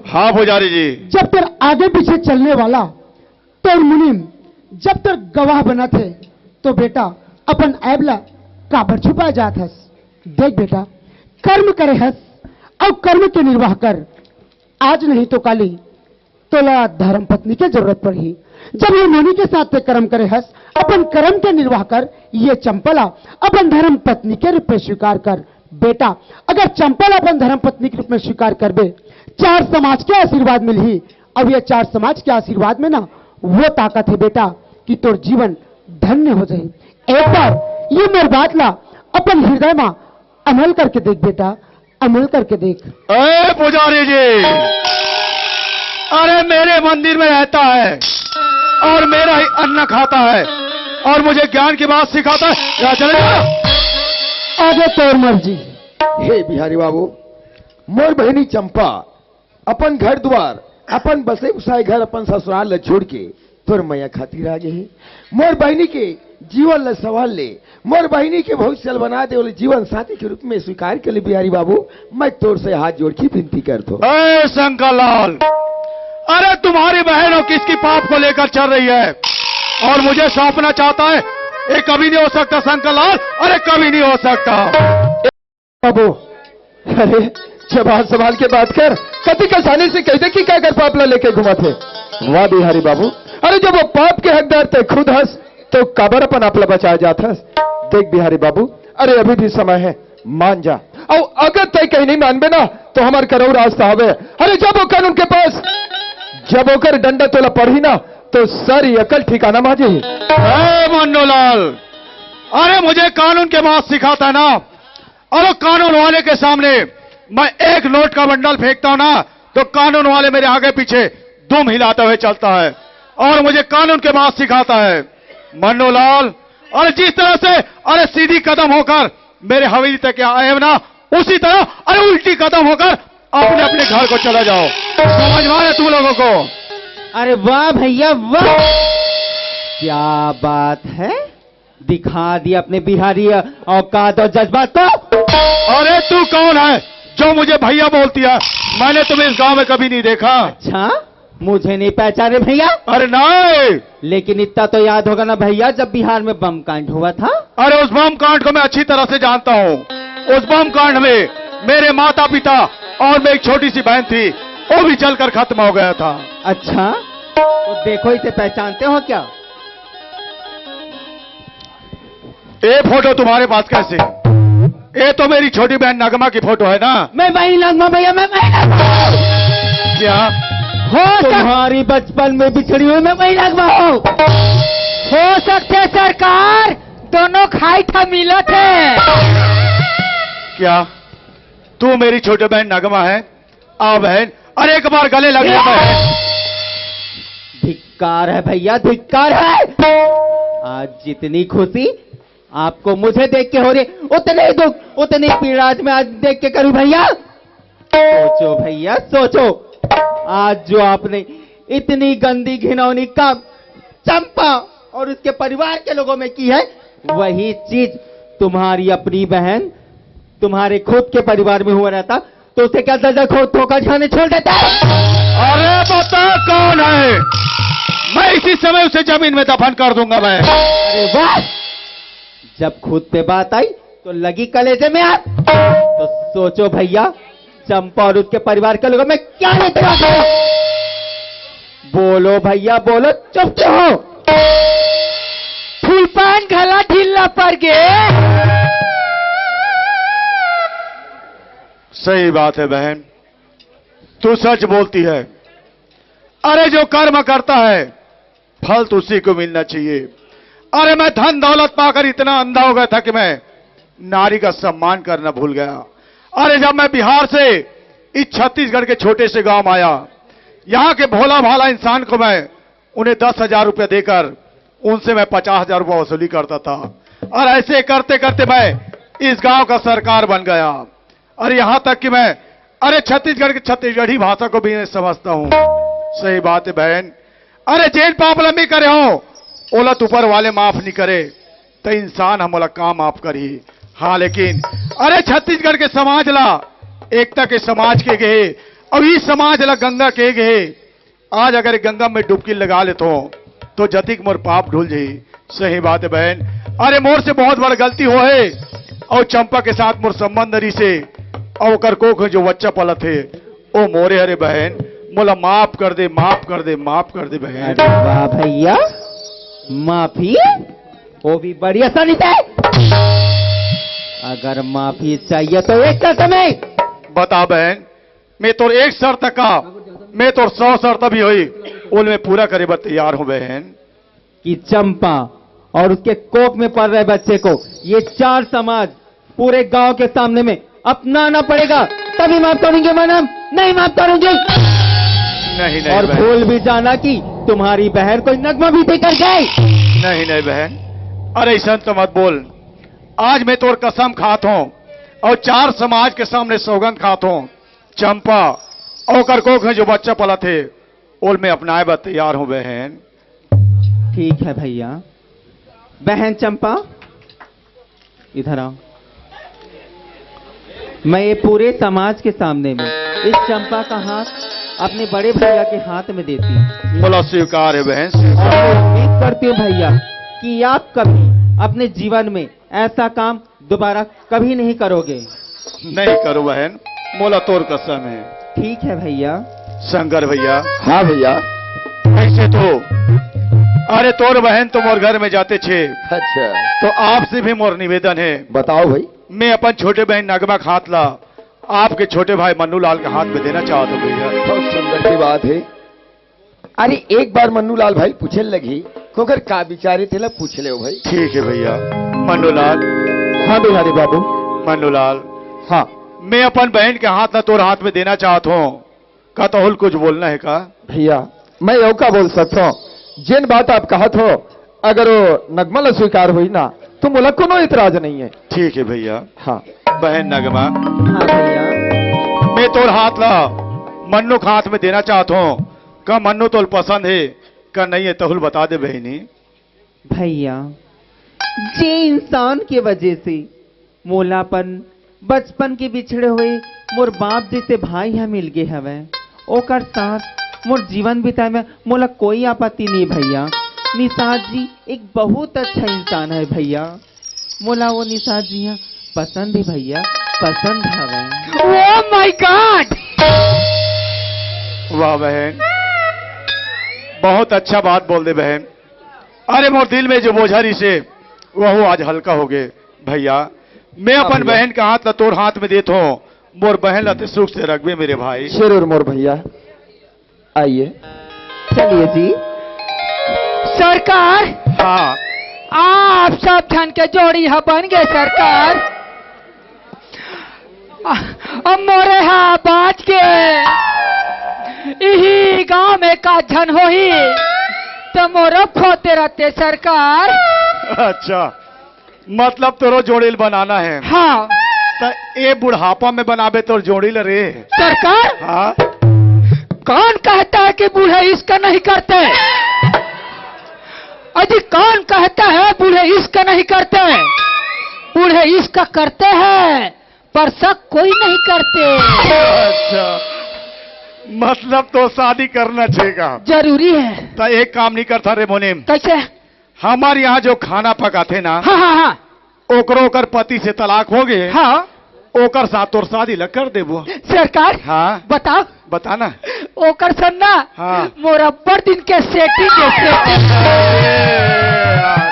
हाँ पुजारी जी। जब तोर आगे पीछे चलने वाला तोर मुनीम जब तोर गवाह बनत हे, तो बेटा अपन ऐब ला काबर छुपाए जात हस? देख बेटा, कर्म करे हस अउ कर्म के निर्वाह कर। आज नहीं तो काली तोला धर्म पत्नी के जरूरत पड़ही। जब ये नोनी के साथ ते कर्म करे हस, अपन कर्म के निर्वाह कर, ये चंपा ला अपन धर्म पत्नी के रूप में स्वीकार कर। बेटा, अगर चंपा ला अपन धर्म पत्नी के रूप में स्वीकार करबे, चार समाज के आशीर्वाद मिलही। अब ये चार समाज के आशीर्वाद में ना वो ताकत है बेटा कि तोर जीवन धन्य हो जाए। एक बार ये मोर बात ला अपन हृदय में अमल करके देख बेटा, अमल करके देख। ए पुजारी जी, अरे मेरे मंदिर में रहता है और मेरा ही अन्न खाता है और मुझे ज्ञान की बात सिखाता है। यहाँ चले जाओ। आगे तोर मर्जी। हे बिहारी बाबू, मोर बहिनी चंपा अपन घर द्वार, अपन बसे उसाए घर, अपन ससुराल ल छोड़ के तोर मया खातिर आ गे हे। मोर बहिनी के जीवन ल संवार ले, मोर बहिनी के भविष्य ल बना दे, ओले जीवन साथी के रूप में स्वीकार कर ले बिहारी बाबू। मैं तोर से हाथ जोड़ के विनती करत हों। ए शंकर लाल, अरे तुम्हारी बहन हो किसकी पाप को लेकर चल रही है और मुझे सौंपना चाहता है, ये कभी नहीं हो सकता शंकर लाल, अरे कभी नहीं हो सकता। बाबू, अरे जबान संभाल के बात कर, कतिक आसानी से कहि दे कि काकर पाप ला लेके घूमत हे। वाह बिहारी बाबू, अरे जब वो पाप के हकदार ते खुद हस, तो काबर अपन आप ला बचाए जात हस? देख बिहारी बाबू, अरे अभी भी समय है, मान जा। अउ अगर तय कहीं नहीं मानबे ना, तो हमर करऊ रास्ता हवे। अरे जब वो कानून के पास, जब ओकर डंडा तोला पड़ही ना, तो सारी अकल ठिकाना मा जाही। ए मन्नूलाल, अरे मुझे कानून के बात सिखाता है ना, अरे कानून वाले के सामने मैं एक नोट का बंडल फेंकता हूँ ना, तो कानून वाले मेरे आगे पीछे दुम हिलाते हुए चलता है और मुझे कानून के बात सिखाता है। मन्नूलाल, अरे जिस तरह से, अरे सीधी कदम होकर मेरे हवेली तक यहाँ आए हो ना, उसी तरह, अरे उल्टी कदम होकर अपने अपने घर को चला जाओ। समझ में आ रहा है तुम लोगों को? अरे वाह भैया वाह, क्या बात है, दिखा दिया अपने बिहारी औकात और जज्बात को। अरे तू कौन है जो मुझे भैया बोलती है? मैंने तुम्हें इस गांव में कभी नहीं देखा। अच्छा, मुझे नहीं पहचाने भैया? अरे नहीं। लेकिन इतना तो याद होगा ना भैया, जब बिहार में बम कांड हुआ था। अरे उस बम कांड को मैं अच्छी तरह से जानता हूँ। उस बम कांड में मेरे माता पिता और मेरी एक छोटी सी बहन थी, वो भी जलकर खत्म हो गया था। अच्छा, तो देखो इसे पहचानते हो क्या? ये फोटो तुम्हारे पास कैसे? ये तो मेरी छोटी बहन नगमा की फोटो है ना? मैं वही नगमा भैया, मैं वही नगमा हूँ। क्या? हो सक- तुम्हारी बचपन में बिछड़ी हुई मैं वही नगमा हूँ। हो सकते सरकार, दोनों खाई था मिलत है। क्या तू मेरी छोटी बहन नगमा है? आ बहन, अरे एक बार गले लग ले बहन। धिक्कार है भैया, धिक्कार है। आज जितनी खुशी आपको मुझे देख के हो रही, उतनी दुख, उतनी पीड़ा आज मैं आज देख के करूं भैया। सोचो भैया, सोचो, आज जो आपने इतनी गंदी घिनौनी काम चंपा और उसके परिवार के लोगों में की है, वही चीज तुम्हारी अपनी बहन, तुम्हारे खुद के परिवार में हुआ रहता, तो उसे क्या दर्जा खो धोखा खाने छोड़ देता? अरे बता, कौन है? मैं इसी समय उसे जमीन में दफन कर दूंगा मैं। अरे वाह, जब खुद पे बात आई तो लगी कलेजे में आग। तो सोचो भैया, चंपा और उसके परिवार के लोगों में क्या इतराज है? बोलो भैया, बोलो, चुप क्यों हो? फूलपान घला ढीला पड़ गे। सही बात है बहन, तू सच बोलती है। अरे, जो कर्म करता है, फल तो उसी को मिलना चाहिए। अरे, मैं धन दौलत पाकर इतना अंधा हो गया था कि मैं नारी का सम्मान करना भूल गया। अरे, जब मैं बिहार से इस छत्तीसगढ़ के छोटे से गांव में आया, यहाँ के भोला भाला इंसान को मैं उन्हें दस हजार रुपये देकर उनसे मैं पचास हजार रुपये वसूली करता था। और ऐसे करते करते मैं इस गांव का सरकार बन गया। और यहाँ तक कि मैं, अरे, छत्तीसगढ़ की छत्तीसगढ़ी भाषा को भी नहीं समझता हूँ। सही बात है बहन। अरे, जेन पाप ल मैं करे हों, ओला तो ऊपर वाले माफ नहीं करे, तो इंसान ह मोला का माफ करही? हाँ, लेकिन अरे, छत्तीसगढ़ के समाज ला एकता के समाज के गे, अउ ई समाज ला गंगा के गे, आज अगर गंगा में डुबकी लगा लेथों, तो जतिक मोर पाप धुल जाही। सही बात है बहन, अरे मोर से बहुत बड़ गलती होहे, अउ चंपा के साथ मोर संबंध रहिसे, अउ ओकर कोख में जो बच्चा पलत हे, ओ मोरे हरे बहन, मोला माफ कर दे, माफ कर दे, माफ कर दे बहन। अरे वाह भैया, माफी? वो भी बड़ी आसानी से। अगर माफी चाहिए तो एक शर्त में। बता बहन, मैं तोर एक शर्त का, मैं तोर सौ शर्त भी होही, ओला मैं पूरा करे बर तैयार हूँ बहन। कि चंपा और उसके कोख में पल रहे बच्चे को ये चार समाज पूरे गांव के सामने में अपनाना पड़ेगा, तभी माफ करूंगी मैं, नहीं माफ करूंगी। नहीं, नहीं और बहन। भूल भी जाना कि तुम्हारी बहन को नगमा भी देकर गए। नहीं, नहीं बहन, अरे ऐसा तो मत बोल। आज मैं तोर कसम खात हों अउ चार समाज के सामने सौगंध खात हों, चंपा अउ ओकर कोख में जो बच्चा पलत हे, ओला मैं अपनाए बर तैयार हूँ बहन। ठीक है भैया। बहन चंपा, इधर आओ। मैं ये पूरे समाज के सामने में इस चंपा का हाथ अपने बड़े भैया के हाथ में देती हूँ। मोला स्वीकार है बहन, स्वीकार। और मैं उम्मीद करती हूँ भैया कि आप कभी अपने जीवन में ऐसा काम दोबारा कभी नहीं करोगे। नहीं करो बहन, मोला तोर कसम है। ठीक है भैया। शंकर भैया। हाँ भैया। ऐसे तो, अरे तोर बहन तो मोर घर में जाते छे। अच्छा। तो आपसे भी मोर निवेदन है। बताओ भाई। मैं अपन छोटे बहन नगमा के हाथ ला आपके छोटे भाई मन्नू लाल के हाथ में देना चाहत हों भैया। बहुत सुंदर की बात है। अरे एक बार मन्नू लाल भाई पूछे लगही, कोकर का विचार हे तेला पूछ ले भाई। ठीक है भैया। मन्नू लाल। हाँ बिहारी बाबू। मन्नू लाल। हाँ। मैं अपन बहन के हाथ ला तोर हाथ में देना चाहत हों, का तोला कुछ बोलना है का? भैया, मैं यो का बोल सकत हों, जेन बात आप कहत हो, अगर वो नगमा ला स्वीकार होही ना, तो मोला कोनो इतराज नहीं है। ठीक है भैया। हाँ। बहन नगमा। हाँ भैया। मैं तोर हाथ ला मन्नू के हाथ में देना चाहत हों, का मन्नू तोला पसंद है का नहीं है, तहू ल बता दे बहिनी। भैया, जे इंसान के वजह से मोला अपन बचपन के बिछड़े हुए मोर बाप जैसे भाई ह मिल गे हवय, ओकर साथ मोर जीवन बिताए में मोला कोई आपत्ति नहीं भैया। निषाद जी एक बहुत अच्छा इंसान है भैया, मोला वो निषाद जी ह पसंद है भैया, पसंद हवय। Oh my God! वाह बहन, बहुत अच्छा बात बोल दे बहन। अरे मोर दिल में जो बोझा रहिसे, वहू आज हल्का हो गे। भैया, मैं हाँ अपन भैया। बहन के हाथ ला तोर हाथ में देत हों, मोर बहन ला ते सुख से रखबे मेरे भाई। जरूर मोर भैया, आइए। चलिए जी। सरकार। हाँ। आप सब झन के जोड़ी ह बन गे सरकार। अब मोरे ह बाँच के इही गाँव में का झन होही, त मोरो खोते रहते सरकार। अच्छा, मतलब तोरो जोड़ी ल बनाना हे। हाँ। त ए बुढ़ापा में बनाबे तोर जोड़ी ल रे। सरकार, हाँ? कौन कहता है कि बूढ़े इश्क नहीं करते? अजी, कौन कहता है बूढ़े इश्क नहीं करते? बूढ़े इश्क करते हैं, पर शक कोई नहीं करते। अच्छा, मतलब तो शादी करना चाहेगा। जरूरी है। त एक काम नहीं करता रे मुनीम। कैसे? हमर यहाँ जो खाना पकाथे ना, हाँ, हाँ, हाँ। ओकरो ओकर पति से तलाक हो गए। हाँ। ओकर साथ तोर शादी ल कर देबो। सरकार, हाँ। बताओ। बता ना। ओकर संग ना, हाँ। मोर अब्बड़ दिन के सेटिंग हे, सेटिंग। अरे यार।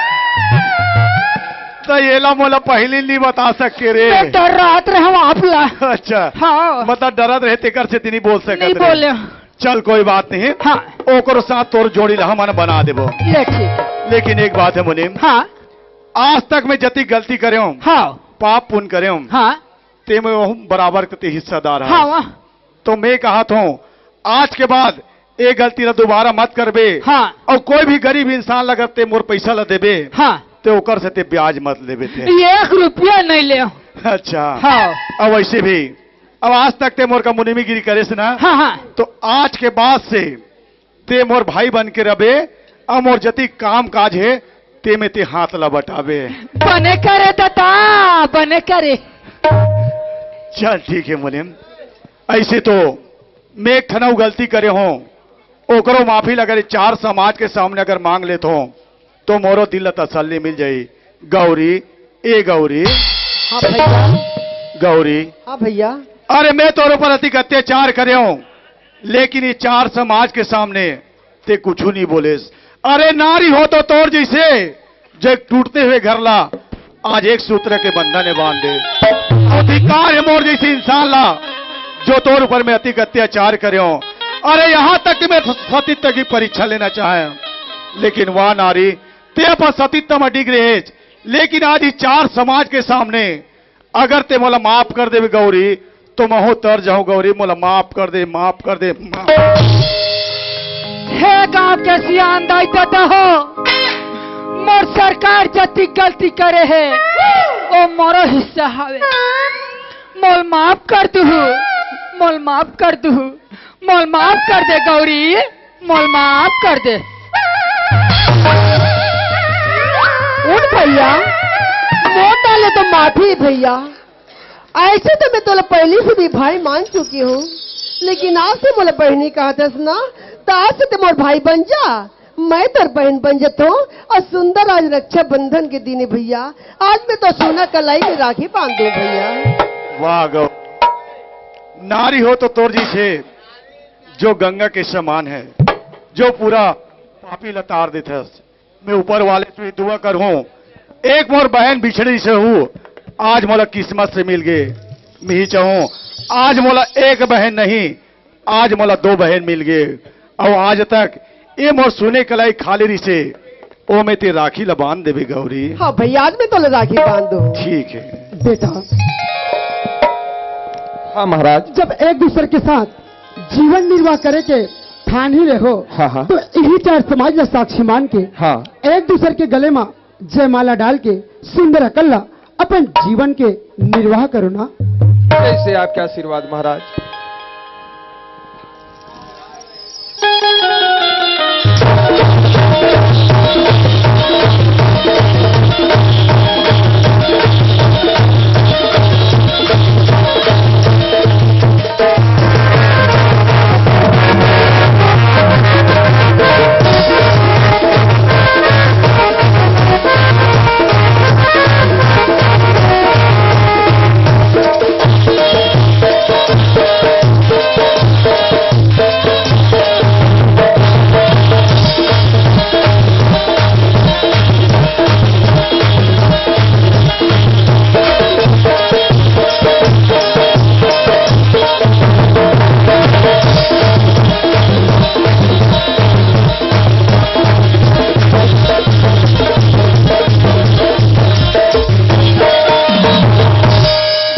त एला मोला पहिली नहीं बता सके रे। मैं डर्रात रहेंव आप ला। अच्छा। हाँ। मतलब डरत रहे तेकर से नहीं बोल सकत नहीं रहे। बोले। चल कोई बात नहीं। हाँ। ओकर साथ तोर जोड़ी ला हमन बना देबो। ले ठीक हे। लेकिन एक बात हे मुनीम। हाँ। आज तक मैं जतिक गलती करेंव, हाँ। पाप पुण्य करेंव, हाँ। ते में ओहू बराबर के ते हिस्सादार हे। हाँ, वाह। तो मैं कहत हूँ, आज के बाद ए गलती ला दोबारा मत करबे। हाँ। अउ कोई भी गरीब इंसान ला अगर ते मोर पैसा ला देबे, हाँ। ते ओकर से ते ब्याज मत लेबे ते। एक रुपया नहीं ले। अच्छा। हाँ। अब वैसे भी, अब आज तक ते मोर का मुनीमीगिरी करेस ना, हाँ, हाँ। तो आज के बाद से ते मोर भाई बन के रबे, अउ मोर जतिक काम काज हे, ते में ते हाथ ला बटाबे। बने करे ददा, बने करे। चल ठीक हे मुनीम, ऐसे तो मैं एक ठन अउ गलती करे हूँ, ओकरो माफी ला अगर चार समाज के सामने अगर मांग लेत हूँ, तो मोरो दिल ला तसल्ली मिल जाई। गौरी, ए गौरी। हाँ भैया। गौरी। हाँ भैया। अरे मैं तोर ऊपर अतिक अत्याचार करे हूँ, लेकिन ये चार समाज के सामने ते कुछू नहीं बोलेस। अरे नारी हो तो तोर जैसे जो एक टूटते हुए घर ला आज एक सूत्र के बंधन में बांध दे। अधिकार हे मोर जैसे इंसान ला, जो तोर ऊपर मैं अतिक अत्याचार करे हूँ। अरे यहाँ तक कि मैं सतीत्व की परीक्षा लेना चाहे, लेकिन वाह नारी, ते अपन सतीत्व में डिग रहे, लेकिन आज ये चार समाज के सामने अगर ते मोला माफ कर देबे गौरी, तो महूँ तर जाहूँ गौरी, मोला माफ कर दे, माफ कर दे, माफ। हे गांव के सियान दाई ददा हो, मोर सरकार जतिक गलती करे हे, ओ मोरो हिस्सा हवे। मोल माफ कर दुहू, मोल माफ कर दुहू, मोल माफ कर दे गौरी, मोल माफ कर दे। उठ भैया, मोर डाले तो माफी भैया। ऐसे तो मैं तोला पहली से भी भाई मान चुकी हूँ, लेकिन आज से मोला बहनी कहत हस ना, तो आज से ते मोर भाई बन जा, मैं तोर बहन बन जथों। और सुंदर आज रक्षाबंधन के दिन हे भैया, आज मैं तो सोना कलाई में राखी बांध दूं भैया। वाह गौ, नारी हो तो तोर जैसे जो गंगा के समान हे, जो पूरा पापी ला तार देथस। मैं ऊपर वाले से दुआ करहूँ, एक मोर बहन बिछड़ी से हूँ, आज मोला किस्मत से मिल गे। मैं ही चाहूँ, आज मोला एक बहन नहीं, आज मोला दो बहन मिल गे। अउ आज तक ये मोर सुने कलाई खाली रिसे, ओ में ते राखी ला बांध देबे गौरी। हाँ भैया, आज मैं तोला राखी बांध दूँ। ठीक हे। बेटा, हाँ महाराज। जब एक दूसर के साथ जीवन निर्वाह करे के ठान ही रहो, हाँ, हाँ। तो इही चार समाज ला साक्षी मान के, हाँ। एक दूसर के गले मा जयमाला डाल के सुंदर अकन ला अपन जीवन के निर्वाह करो ना। जैसे आपके आशीर्वाद महाराज।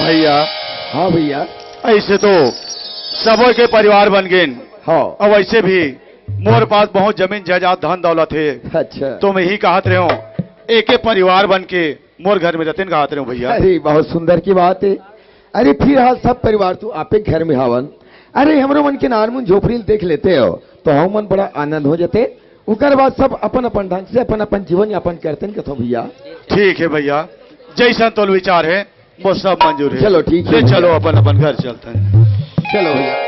भैया। हाँ भैया। ऐसे तो सबो के परिवार बन गेन। हाँ। अउ वैसे भी मोर पास बहुत जमीन जायदाद, धन दौलत हे। अच्छा। तो मैं ही कहत रहे हूँ, एके परिवार बन के मोर घर में रहते न, कहात रहे हो भैया। अरे, बहुत सुंदर की बात है। अरे, फिर हाल सब परिवार तू आपे घर में हावन। अरे, हमरो मन के नानमुन झोपड़ी ल देख लेते हो, तो हम मन बड़ा आनंद हो जाते। उकर बाद सब अपन अपन ढंग से अपन अपन जीवन यापन करते न, कथो भैया। ठीक है भैया, जैसा तोर विचार है, वो सब मंजूर है। चलो, ठीक है ले भैया। चलो, अपन अपन घर चलते हैं। चलो भैया।